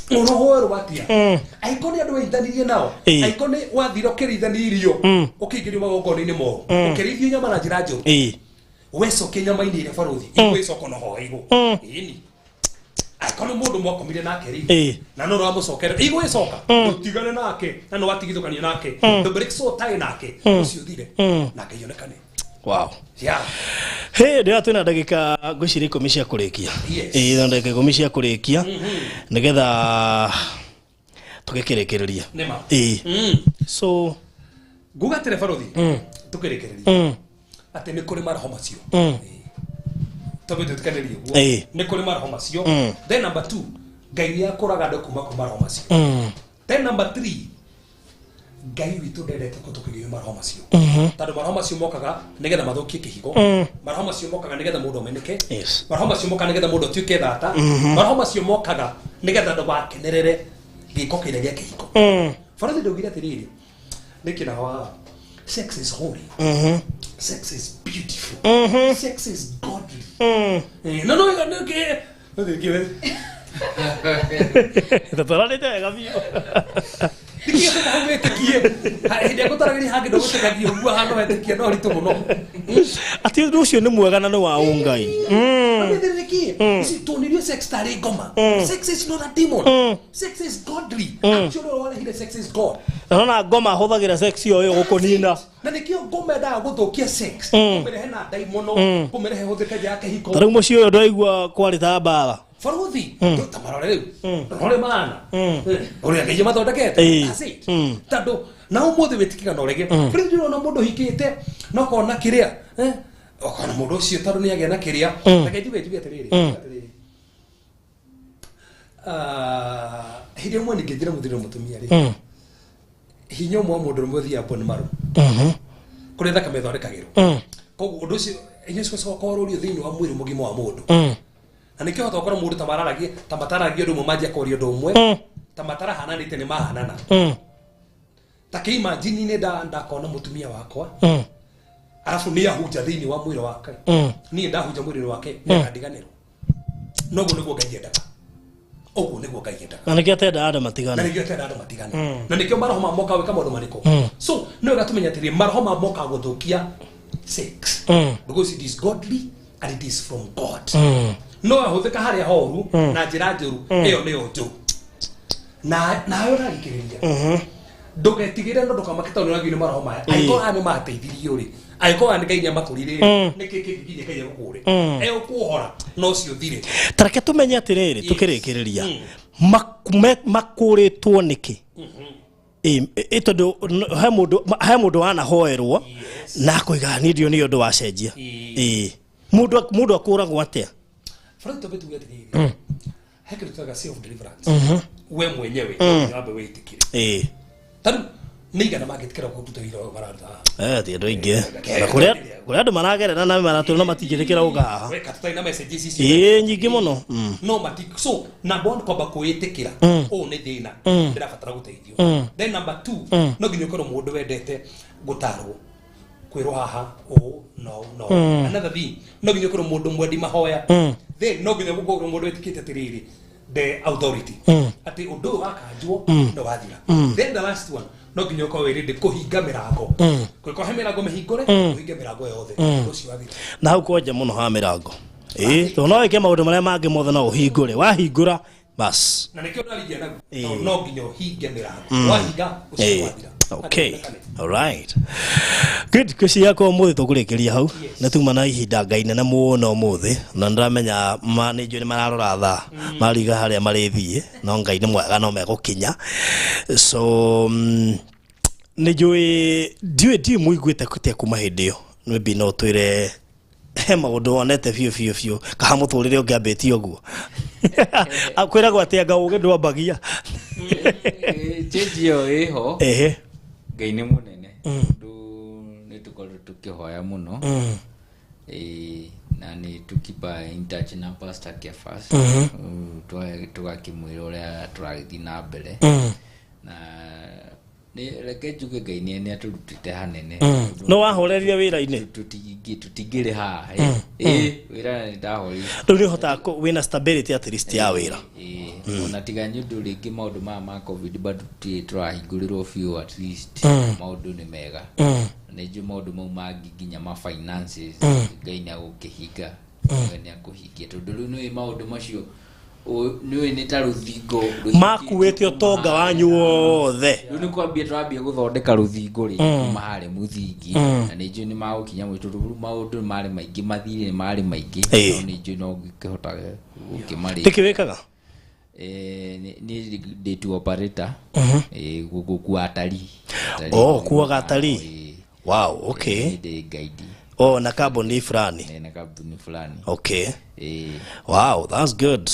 Ũrohoerwo atĩa? Angĩkorwo nĩ andũ waithanirie nao, angĩkorwo nĩ wathire ũkĩrĩithania irio, ũkĩingĩrio magongona-inĩ moru, ũkĩrĩithio nyama na njĩra njũru, wecokia nyama-inĩ ĩrĩa barũthi, igwĩcoka na hoeirwo. Ĩni. Angĩkorwo nĩ mũndũ mwakomire nake rĩ, na no ũramũcokerera, igwĩcoka, ndũtigane nake, na nĩ watigithũkania nake, ndũ break so tie nake, ũcio ũthire, nake ionekane. Wow. Yeah. Hey, ndĩra twĩna ndagĩka ngwĩciria 10 cia kũrĩkia. Yes. Na ndagĩka 10 cia kũrĩkia nĩgetha tũgĩkĩrĩkĩrĩria. Nĩma. So nguga atĩrĩ barũthi tũkĩrĩkĩrĩria atĩ nĩ kũrĩ maroho macio. Tondũ tũtikanĩrie ũguo. Nĩ kũrĩ maroho macio. Then number 2, Ngai nĩ akũraga andũ kuma kwĩ maroho macio. Then number 3, Ngai witũ ndendete kũtũkĩgĩo maroho macio. Tondũ maroho macio mokaga nĩgetha mathũkie kĩhigo. Maroho macio mokaga nĩgetha mũndũ ameneke. Maroho macio mokaga nĩgetha mũndũ atuĩke thata. Maroho macio mokaga nĩgetha andũ makenerere gĩko kĩrĩa gĩa kĩhiko. Barũthi ndaugire atĩrĩrĩ, nĩkĩ na wa sex is holy. Sex is beautiful. Sex is godly. No no no ke Tũtaranĩte wega biũ. Nĩkĩo wĩtĩkie. Hĩndĩ ĩrĩa ngũtaragĩria hangĩ ndũgũtĩkagia ũguo hano wetĩkia no ritũ mũno. Atĩ ũndũ ũcio nĩ mwega na nĩ wa ũngai. Ici tuonirio sex tarĩ ngoma. Sex is not a demon. Sex is godly. Actually ũrĩa warehire sex is God. Na ngoma ahũthagĩra sex ĩyo ĩyo gũkũnina. Na nĩkĩo ngoma endaga gũthũkia sex. Kũmĩrehe na ndaimono, kũmĩrehe hũthĩke nja ya kĩhiko. Ta rĩu mũciĩ ũyũ ndwaigua kwarĩ ta mbara. Barũthi, ta marore rĩu. Rore mana. Ũrĩa Ngai mathondekete. That's it. Tondũ na ũmũthĩ wĩtĩkĩga na ũrege. Rĩu ndĩrona mũndũ ũhikĩte na ũkona kĩrĩa. Ũkona mũndũ ũcio tondũ nĩ agĩa na kĩrĩa. Reke njuge atĩrĩrĩ. Hĩndĩ ĩmwe ningĩ njĩra mũthuri na mũtumia rĩ. Hinya ũmwe wa mũndũ ũmwe ũthiaga bone marrow. Kũrĩa thakame ĩthondekagĩrwo. Koguo ũndũ ũcio hinya ũcio ũcoka ũrũrio thĩinĩ wa mwĩrĩ mũgima wa mũndũ. Na nĩkĩo hota gũkora mũndũ ta mararagia ta mataragia ũndũ ũmwe manjia kwaria ũndũ ũmwe ta matarahananĩte nĩ mahanana. Ta kĩimagine nĩ ndakona mũtumia wakwa arabu nĩ ahunja thĩinĩ wa mwĩrĩ wake. Niĩ ndahunja mwĩrĩ wake nĩ akandiganĩrwo. Noguo nĩguo Ngai endaga. Ũguo nĩguo Ngai endaga. Na nĩkĩo atendaga andũ matigane. Na nĩkĩo atendaga andũ matigane. Na nĩkĩo maroho ma moka gwĩka maũndũ marĩkũ. So nĩ wega tũmenye atĩrĩ maroho ma moka gũthũkia sex. Because it is godly and it is from God. No ahũthĩka harĩa horu na njĩra njũru ĩyo nĩyo njũru. Na nawe ũrarikĩrĩria. Ndũgetigĩre no ndũkamake tondũ nĩwagĩrĩirwo nĩ maroho maya. Angĩkorwo aya nĩ mateithirio rĩ, angĩkorwo aya nĩ Ngai nĩamakũrire rĩ, nĩkĩ kĩngĩ nginya Ngai egũkũre? Egũkũhora no ũcio ũthire. Ta reke tũmenye atĩrĩrĩ tũkĩrĩkĩrĩria. Makũrĩtwo nĩkĩ? Tondũ he mũndũ wanahoerwo na akoiga niĩ ndionire ũndũ wacenjia. Mũndũ akũragwo atĩa? Bũrũri tũmbe tuge atĩrĩrĩ. He kĩndũ twĩtaga self deliverance. We mwenyewe wambe wĩtĩkĩre. Tondũ Nĩ igana mangĩtĩkĩra kũruta wĩra ũyũ mararuta haha? Ti andũ aingĩ na kũrĩa kũrĩa andũ maragerera na maratũra na matingĩtĩkĩra gũka haha. Weka tũtarĩ na message ici ciothe. Ĩĩ, nyingĩ mũno. No mati, so number one, kwamba kwĩtĩkĩra ũũ nĩ thĩna ndĩrabatara gũteithio. Then number two, no nginya ũkorwo mũndũ wendete gũtarwo, kwĩrwo haha ũũ no no. Another thing, no nginya ũkorwo mũndũ mwendi mahoya. Then no nginya gũkorwo mũndũ wĩtĩkĩte atĩrĩrĩ, the authority, atĩ ũndũ ũyũ wakanjwo no wathira. Then the last one, no nginya ũkorwo wĩ ready kũhinga mĩrango. Kũngĩkorwo he mĩrango mĩhingũre, ũhinge mĩrango yothe, ũndũ ũcio wathira. Na hau kwanja mũno ha mĩrango, ĩĩ, tondũ no wĩke maũndũ marĩa mangĩ mothe, no ũhingũre, wahingũra bas. Na nĩkĩo ndarigia naguo, tondũ no nginya ũhinge mĩrango, wahinga ũcio wathira. Okay, alright, good. Ngwĩciria kwa ũmũthĩ tũkũrĩkĩria hau. Nĩ tuma na ihinda ngai nene mũno ũmũthĩ, na nĩndĩramenya ma nĩ njũĩ nĩ mararora thaa mariga harĩa marĩthiĩ, no Ngai nĩ mwega, no megũkinya. So nĩ njũĩ ndiũĩ ndiũĩ mũiguĩte kũtia kuma hĩndĩ ĩyo. Maybe no twĩre he maũndũ wonete biũ biũ biũ kaha mũtũrĩre ũngĩambĩtie ũguo. Kwĩragwo atĩ anga ũgĩ ndwambagia. Change ĩyo ĩho. Ngai nĩ mũnene, tondũ nĩ tũkoretwo tũkĩhoya mũno. Ĩĩ, na nĩ tũkipa in touch na Pastor Kefas. Tũgakĩmwĩra ũrĩa tũragĩthiĩ na mbere. Na nĩ reke njuge Ngai nĩ atũrutĩte hanene. No wahorerire wĩra-inĩ? Tũtingĩrĩ haha. Ĩĩ, wĩra nĩ ndahoreire. Rĩu nĩ ũhotaga wĩna stability at least ya wĩra? Ĩĩ, ona tiga nĩ ũndũ rĩngĩ maũndũ maya ma COVID bado tũtirĩ tũrahingũrĩrwo biũ, at least maũndũ nĩ mega. Nĩ njũĩ maũndũ mau mangĩ nginya ma finances, Ngai nĩ agũkĩhinga, we nĩ akũhingia, tondũ rĩu nĩũĩ maũndũ macio nĩũĩ nĩ ta rũthingo rũhingĩtio. Makuĩte ũtonga wanyu wothe. Rĩu nĩ kwambia tũrambia gũthondeka rũthingo rĩ kuma harĩa mũthingi, na nĩ njũĩ nĩ magũkinya mũico, tondũ rĩu maũndũ nĩ marĩ maingĩ, mathirĩ nĩ marĩ maingĩ. No nĩ njũĩ no ngĩkĩhota gũkĩmarĩkia. Nĩkĩ wĩkaga? Nĩ ndĩ tour operator. Gũkua atarii. Oh, kuaga atarii. Ĩĩ. Wow, okay. Nĩ ndĩ guide. Oh, na kambuni fulani? Na kambuni fulani. Okay. Wow, that's good.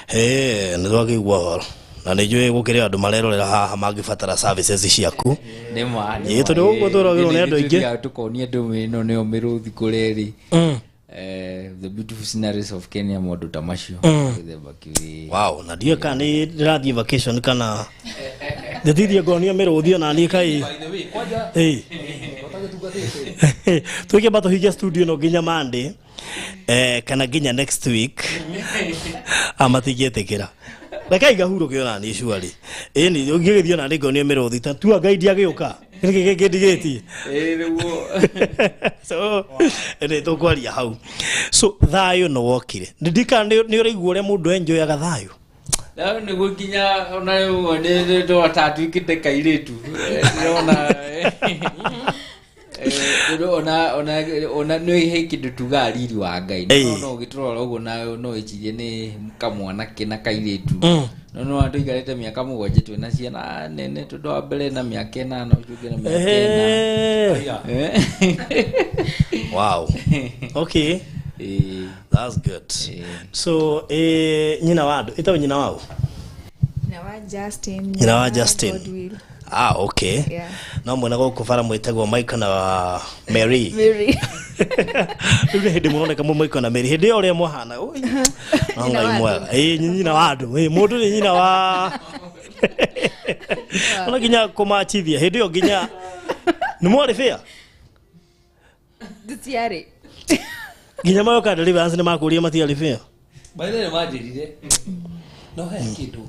Eh, nĩ twakĩigua ũhoro na nĩ njũĩ gũkĩrĩ andũ marerorera haha mangĩbatara services ciaku. Nĩ ma, nĩ Ĩĩ, ma. Tondũ gũkũ tũragĩrwo nĩ andũ aingĩ. Tũthiaga tũkonia andũ ĩno nĩyo mĩrũthi kũrĩa ĩrĩ. The beautiful sceneries of Kenya, maũndũ ta macio. Gĩthemba kĩu, ĩĩ. Wow, na ndiũĩ kana nĩ ndĩrathiĩ vacation kana ndĩtithie ngonio mĩrũthi ona niĩ kai. By the way, kwanja ũtagĩtungatĩte. Tũkĩamba tũhinge studio ĩno nginya Monday, kana nginya next week, amatingĩtĩkĩra. Reke ngahurũke ona niĩ surely. Ĩni ũngĩgĩthiĩ ona nĩ ngonio mĩrũthi ta tua ngai ndiagĩũka, nĩkĩ kĩndigĩtie? Ĩĩ, nĩguo. So nĩ tũkwaria hau. So thayũ nĩ wokire, ndika nĩ ũraigua ũrĩa mũndũ enjoyaga thayũ. Rĩu nĩguo nginya ona rĩmwe nĩ ndotatuĩkĩte kairĩtu. Ndĩrona tondũ ona nĩ he kĩndũ tugaga riri wa Ngai. No ũgĩtũrora ũguo na no wĩcirie nĩ kamwana na kairĩtu, no tũikarĩte mĩaka 7 twĩna ciana nene, tondũ wa mbere na mĩaka 8, ũcio ũngĩ na mĩaka 4. Wow, okay. That's good. So nyina wa andũ ĩtagwo nyina wao? Nyina wa Justin. Nyina wa Justin. Godwill. Ah, okay. Yeah. No mwena gũkũ bara mwĩtagwo Michael na Mary. Mary. Rĩu nĩ hĩndĩ mũroneka mũ Michael na Mary hĩndĩ ĩyo ũrĩa mwahana. Ui. No Nyina Ngai wa mwega. Ĩĩ, nyina wa andũ. Ĩĩ, mũndũ nĩ nyina wa ona nginya kũmachithia hĩndĩ ĩyo nginya nĩ mwarĩ fair. Tutiarĩ. Nginya mayoka deliverance nĩ makũria matiarĩ fair. By the way, manjĩrire no he kĩndũ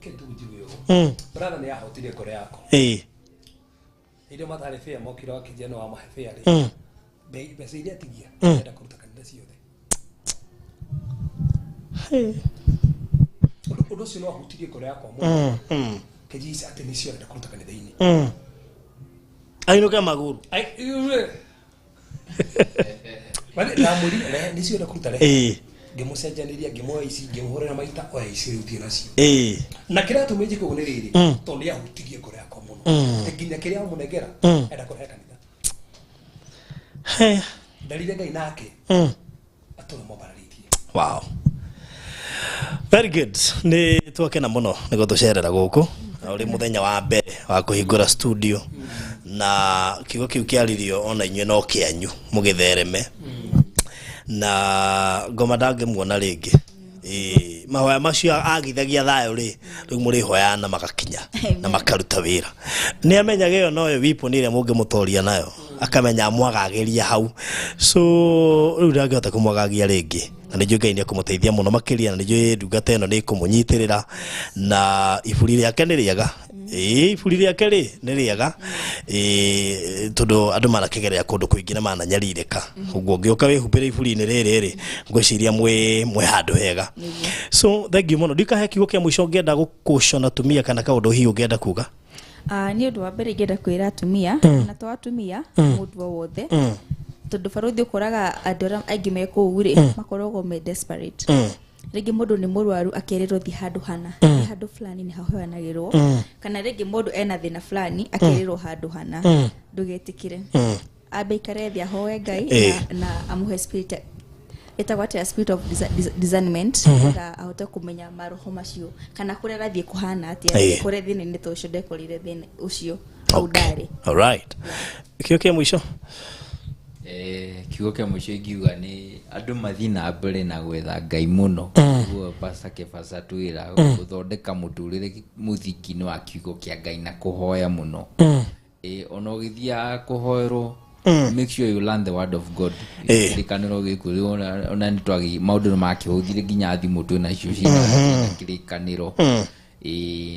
kĩndũ njigue ũũ. Brother nĩ ahotire ngoro yakwa. Iria matarĩ fair mokire wakĩnjia nĩ wamahe fair rĩ. Mbeca iria atigia enda kũruta kanitha ciothe. Ũndũ ũcio no ahutirie ngoro yakwa mũno. Kĩnjica atĩ nĩcio arenda kũruta kanitha-inĩ. Ainũke magũrũ. Ai, Bale ndamwĩrire rehe nĩcio enda kũruta, rehe. Ngĩmũcenjanĩria, ngĩmuoya ici, ngĩmũhũrĩra maita, oya ici rĩu, thiĩ nacio. Na kĩrĩa atũmire njĩke ũguo nĩ rĩrĩ, tondũ nĩ ahutirie ngoro yakwa mũno. Atĩ nginya kĩrĩa amũnengera enda kũrehe kanitha. Ndarire Ngai nake atũra mwambararĩtie. Wow, very good. Nĩ twakena mũno nĩ gũtũcerera gũkũ. ũrĩ mũthenya wa mbere wa kũhingũra studio na kiugo kĩu kĩaririo ona inyuĩ no kĩanyu mũgĩthereme na ngoma ndangĩmuona rĩngĩ. Ĩĩ, mahoya macio agithagia thayũ rĩ, rĩu mũrĩhoyaga na magakinya na makaruta wĩra. Nĩ amenyaga ĩyo noyo weapon ĩrĩa mũngĩmũtoria nayo, akamenya amwagagĩria hau. So rĩu ndangĩhota kũmwagagia rĩngĩ, na nĩ njũĩ Ngai nĩ ekũmũteithia mũno makĩria, na nĩ njũĩ ndungata ĩno nĩ ĩkũmũnyitĩrĩra, na iburi rĩake nĩ rĩega. Ĩĩ, iburi rĩake rĩ nĩ rĩega. Ĩĩ, tondũ andũ manakĩgerera kũndũ kũingĩ na mananyarirĩka, ũguo ũngĩũka wĩhumbĩre iburi-inĩ rĩrĩ rĩ, ngwĩciria mwĩ handũ hega. So thank you mũno. Ndikahe kiugo kĩa mũico ũngĩenda gũkũcona atumia kana kaũndũ hihi ũngĩenda kuga. Nĩ ũndũ wa mbere ingĩenda kwĩra atumia, na to atumia, mũndũ o wothe, tondũ barũthi ũkoraga andũ arĩa aingĩ me kũu rĩ, makoragwo me desperate. Rĩngĩ mũndũ nĩ mũrwaru akerĩrwo thiĩ handũ hana, thiĩ handũ fulani nĩ hahoyanagĩrwo, kana rĩngĩ mũndũ ena thĩna fulani akerĩrwo handũ hana, ndũgetĩkĩre, ambe ikare thĩ ahoe Ngai na amũhe spirit ĩtagwo atĩa, spirit of discernment, nĩgetha ahote kũmenya maroho macio kana kũrĩa arathiĩ kũhana atĩa, kũrĩa thĩna-inĩ ta ũcio ndekorire thĩna ũcio hau ndarĩ. All right. Kĩo kĩa mũico? Kiugo kĩa mũico ingiuga nĩ andũ mathiĩ na mbere na gwetha Ngai mũno, nĩguo Pastor Kefas atwĩra gũthondeka mũtũrĩre mũthingi-inĩ wa kiugo kĩa Ngai na kũhoya mũno. Ona ũgĩthiaga kũhoerwo, make sure you learn the word of God. Kĩrĩkanĩro gĩkũ rĩu ona nĩ twagĩ maũndũ nĩ makĩhũthire nginya thimũ twĩ nacio ciĩna kĩrĩkanĩro.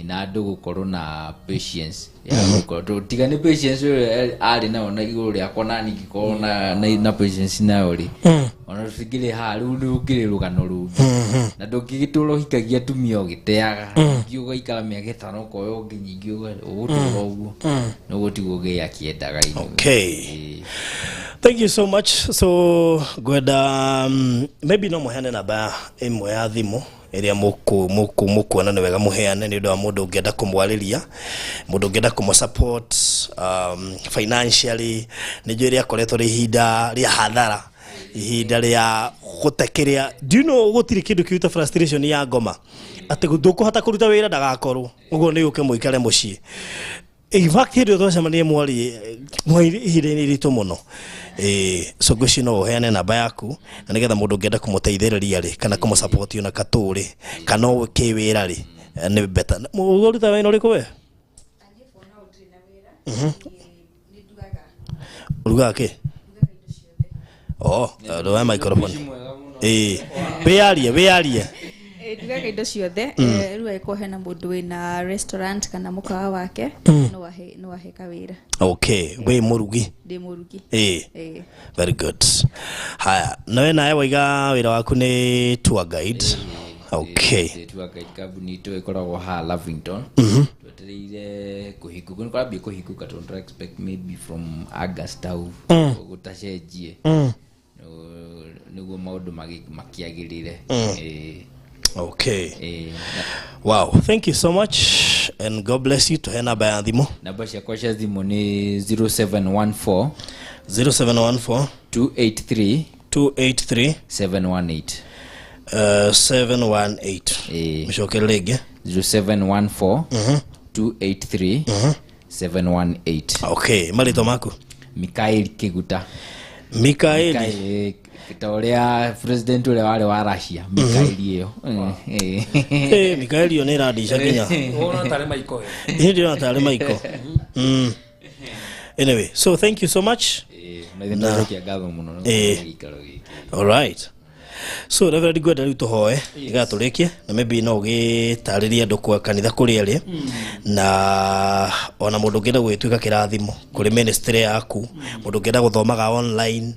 Na andũ gũkorwo na patience ya gũkorwo tiga nĩ patience ũyũ arĩ nayo na igũrũ rĩakwa, na niĩ ngĩkorwo na patience nayo rĩ, ona tũtingĩrĩ haha rĩu, rũngĩrĩ rũgano rũngĩ, na ndũngĩgĩtũra ũhikagia atumia ũgĩteaga, ningĩ ũgaikara mĩaka 5 ũkoya ũngĩ, ningĩ ũgũtũra ũguo, noguo tiguo Ngai akĩendaga ithuĩ. Okay. Thank you so much. So ngwenda maybe no mũheane namba ĩmwe ya thimũ ĩrĩa mũkuona nĩ wega mũheane, nĩ ũndũ wa mũndũ ũngĩenda kũmwarĩria, mũndũ ũngĩenda kũmũ support financially. Nĩ njũĩ rĩakoretwo rĩ ihinda rĩa hathara, ihinda rĩa gũte kĩrĩa, do you know gũtirĩ kĩndũ kĩu ta frustration ya ngoma atĩ ndũkũhota kũruta wĩra ndagakorwo ũguo nĩ ũke mũikare mũciĩ. In fact hĩndĩ ĩyo twacemanirie mwarĩ ihinda-inĩ iritũ mũno. So ngwĩciria no ũheane namba yaku na nĩgetha mũndũ ũngĩenda kũmũteithĩrĩria rĩ, kana kũmũsupport ona katũ rĩ, kana kĩwĩra rĩ, nĩ better. Ũruta wĩra ũrĩkũ we? Ũrugaga kĩ? Oh, ndũoya microphone. Ĩĩ, wĩyarie. Ndugaga indo ciothe. Rĩu angĩkorwo hena mũndũ wĩna restaurant kana mũkawa wake, no ahe kawĩra. Okay, wĩ mũrugi? Ndĩ mũrugi. Ĩĩ. Very good. Haya, nawe nawe waiga wĩra waku nĩ tour guide. Okay. Tour guide, kambuni itũ ĩkoragwo haha Lavington, twetereire kũhingũka, nĩ kũrambia kũhingũka tondũ tũra expect maybe from August hau gũtacenjie nĩguo maũndũ makĩagĩrĩre. Okay. Wow, thank you so much and God bless you. Tuhe namba ya thimũ. Namba ciakwa cia thimũ nĩ 0714 0714 283 283 718. 718. Mũcokere rĩngĩ. 0714 283 718. Okay, marĩtwa maku? Mikaeli Kĩguta. Mikaeli. Mikaeli, ta ũrĩa president ũrĩa warĩ wa Russia, Mikaeli ĩyo. Mikaeli ĩyo nĩ ĩrandica nginya. Wona tarĩ maiko. Ĩĩ, ndĩrona tarĩ maiko. Anyway, so thank you so much. Na ithuĩ nĩtwacokia ngatho mũno nĩ gĩikaro gĩkĩ. All right. So Reverend, ngwenda rĩu tũhoe nĩgetha tũrĩkie, na maybe no ũgĩtarĩrie andũ kwa kanitha kũrĩa rĩ, na ona mũndũ ũngĩenda gũgĩtuĩka kĩrathimo kũrĩ ministry yaku, mũndũ ũngĩenda gũthomaga online,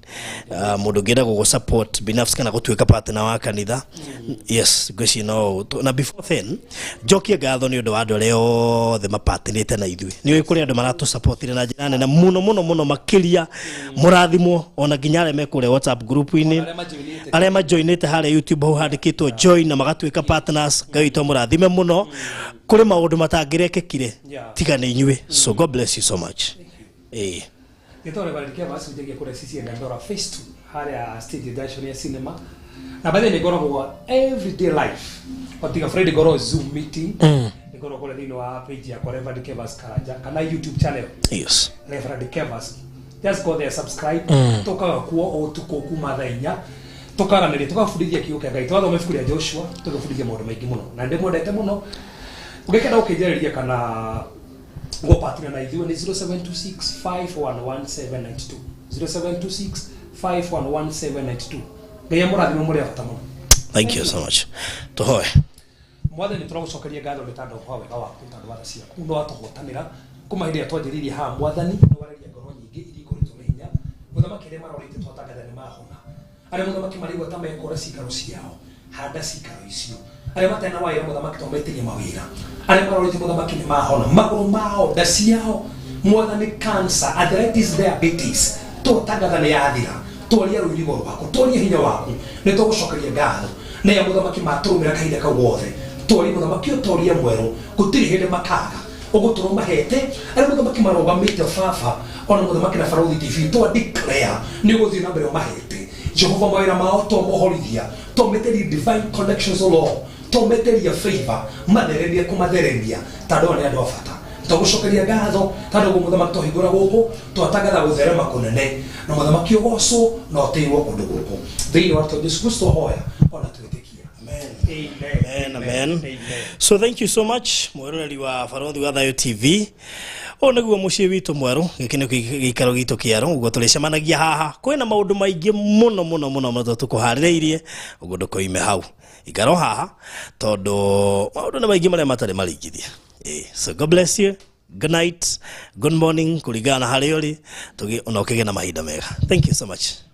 mũndũ ũngĩenda gũgũ support binafsi kana gũtuĩka partner wa kanitha. Yes, ngwĩciria no na before then njokie ngatho nĩ ũndũ wa andũ arĩa othe mapatinĩte na ithuĩ. Nĩ ũĩ kũrĩ andũ maratũsupportire na njĩra nene mũno mũno mũno makĩria, mũrathimwo, ona nginya arĩa me kũrĩa WhatsApp group-inĩ, arĩa majoinĩte harĩa YouTube hau handĩkĩtwo join na magatuĩka partners. Ngai witũ amũrathime mũno. Kũrĩ maũndũ matangĩrekĩkire tiga nĩ inyuĩ. So God bless you so much. Nĩtondũ Reverend Kefas njagia kũrĩa CCM Dandora Phase 2 harĩa stage induction ya cinema, na baadaye nĩ ngoragwo everyday life otiga Friday ngoragwo Zoom meeting. Nĩ Ũngĩkorwo kũrĩa thĩinĩ wa page yakwa Reverend Kevas Karanja kana YouTube channel. Yes. Reverend Kevas, just go there, subscribe. Tũkaga kuo o ũtukũ kuma thaa 4, tũkaranĩria, tũgabundithia kiugo kĩa Ngai, tũgathoma ibuku rĩa Joshua, tũgabundithia maũndũ maingĩ mũno, na ndĩmwendete mũno. Ũngĩkenda gũkĩnjarĩria kana gũpatira na ithuĩ nĩ 0726 511792, 0726 511792. Ngai amũrathime, mũrĩ a bata mũno. Thank you so much. Tũhoe. Mwathani, tũragũcokeria ngatho nĩ tondũ wa wega waku, nĩ tondũ wa tha ciaku, nĩ watũhotanĩra kuma hĩndĩ ĩrĩa twanjĩrĩirie haha. Mwathani, nĩ warĩria ngoro nyingĩ iria ikoretwo na hinya. Mũthamaki, arĩa marorĩte twatangatha nĩ mahona. Arĩa, mũthamaki, maraigua ta mekũra cikaro ciao, handa cikaro icio. Arĩa matarĩ na wĩra, mũthamaki, twametĩrie mawĩra. Arĩa marorĩte, mũthamaki, nĩ mahona magũrũ mao, nda ciao, mwathani, cancer, arthritis, diabetes, twatangatha nĩ yathira. Twaria rũirigo rwaku, twaria hinya waku. Nĩ tũgũcokeria ngatho nĩ ya mũthamaki matũrũmĩra kahinda kau gothe. Twaria, mũthamaki, ũtoria mwerũ, gũtirĩ hĩndĩ makaga ũgũtũrwo mahete. Arĩa, mũthamaki, marũgamĩte baba ona mũthamaki na Barũthi TV, twa declare nĩ ũgũthiĩ na mbere ũmahete, Jehova, mawĩra mao. Twamohorithia, twametĩria divine connections, o Lord, twametĩria favor, matheremia kũmatheremia, tondũ aya nĩ andũ a bata. Tũgũcokeria ngatho tondũ ũguo, mũthamaki, twahingũra gũkũ twatangatha gũtherema kũnene, na mũthamaki ũgocwo na ũtĩirwo kũndũ gũkũ thĩinĩ wa rĩtwa Jesu Kristo hoya ona twĩtĩkia. Amen. Amen. Amen, amen. Amen. So thank you so much, mwĩroreri wa Barũthi wa Thayũ TV. Ũyũ nĩguo mũciĩ witũ mwerũ, gĩkĩ nĩkĩo gĩikaro gitũ kĩerũ, ũguo tũrĩcemanagia haha. Kwĩna maũndũ maingĩ mũno mũno mũno mũno tũkũharĩrĩirie, ũguo ndũkoime hau. Ikaro haha tondũ maũndũ nĩ maingĩ marĩa matarĩ maringithia. So God bless you. Good night, good morning, kũringana na harĩa ũrĩ, tũgĩ ona ũkĩgĩa na mahinda mega. Thank you so much.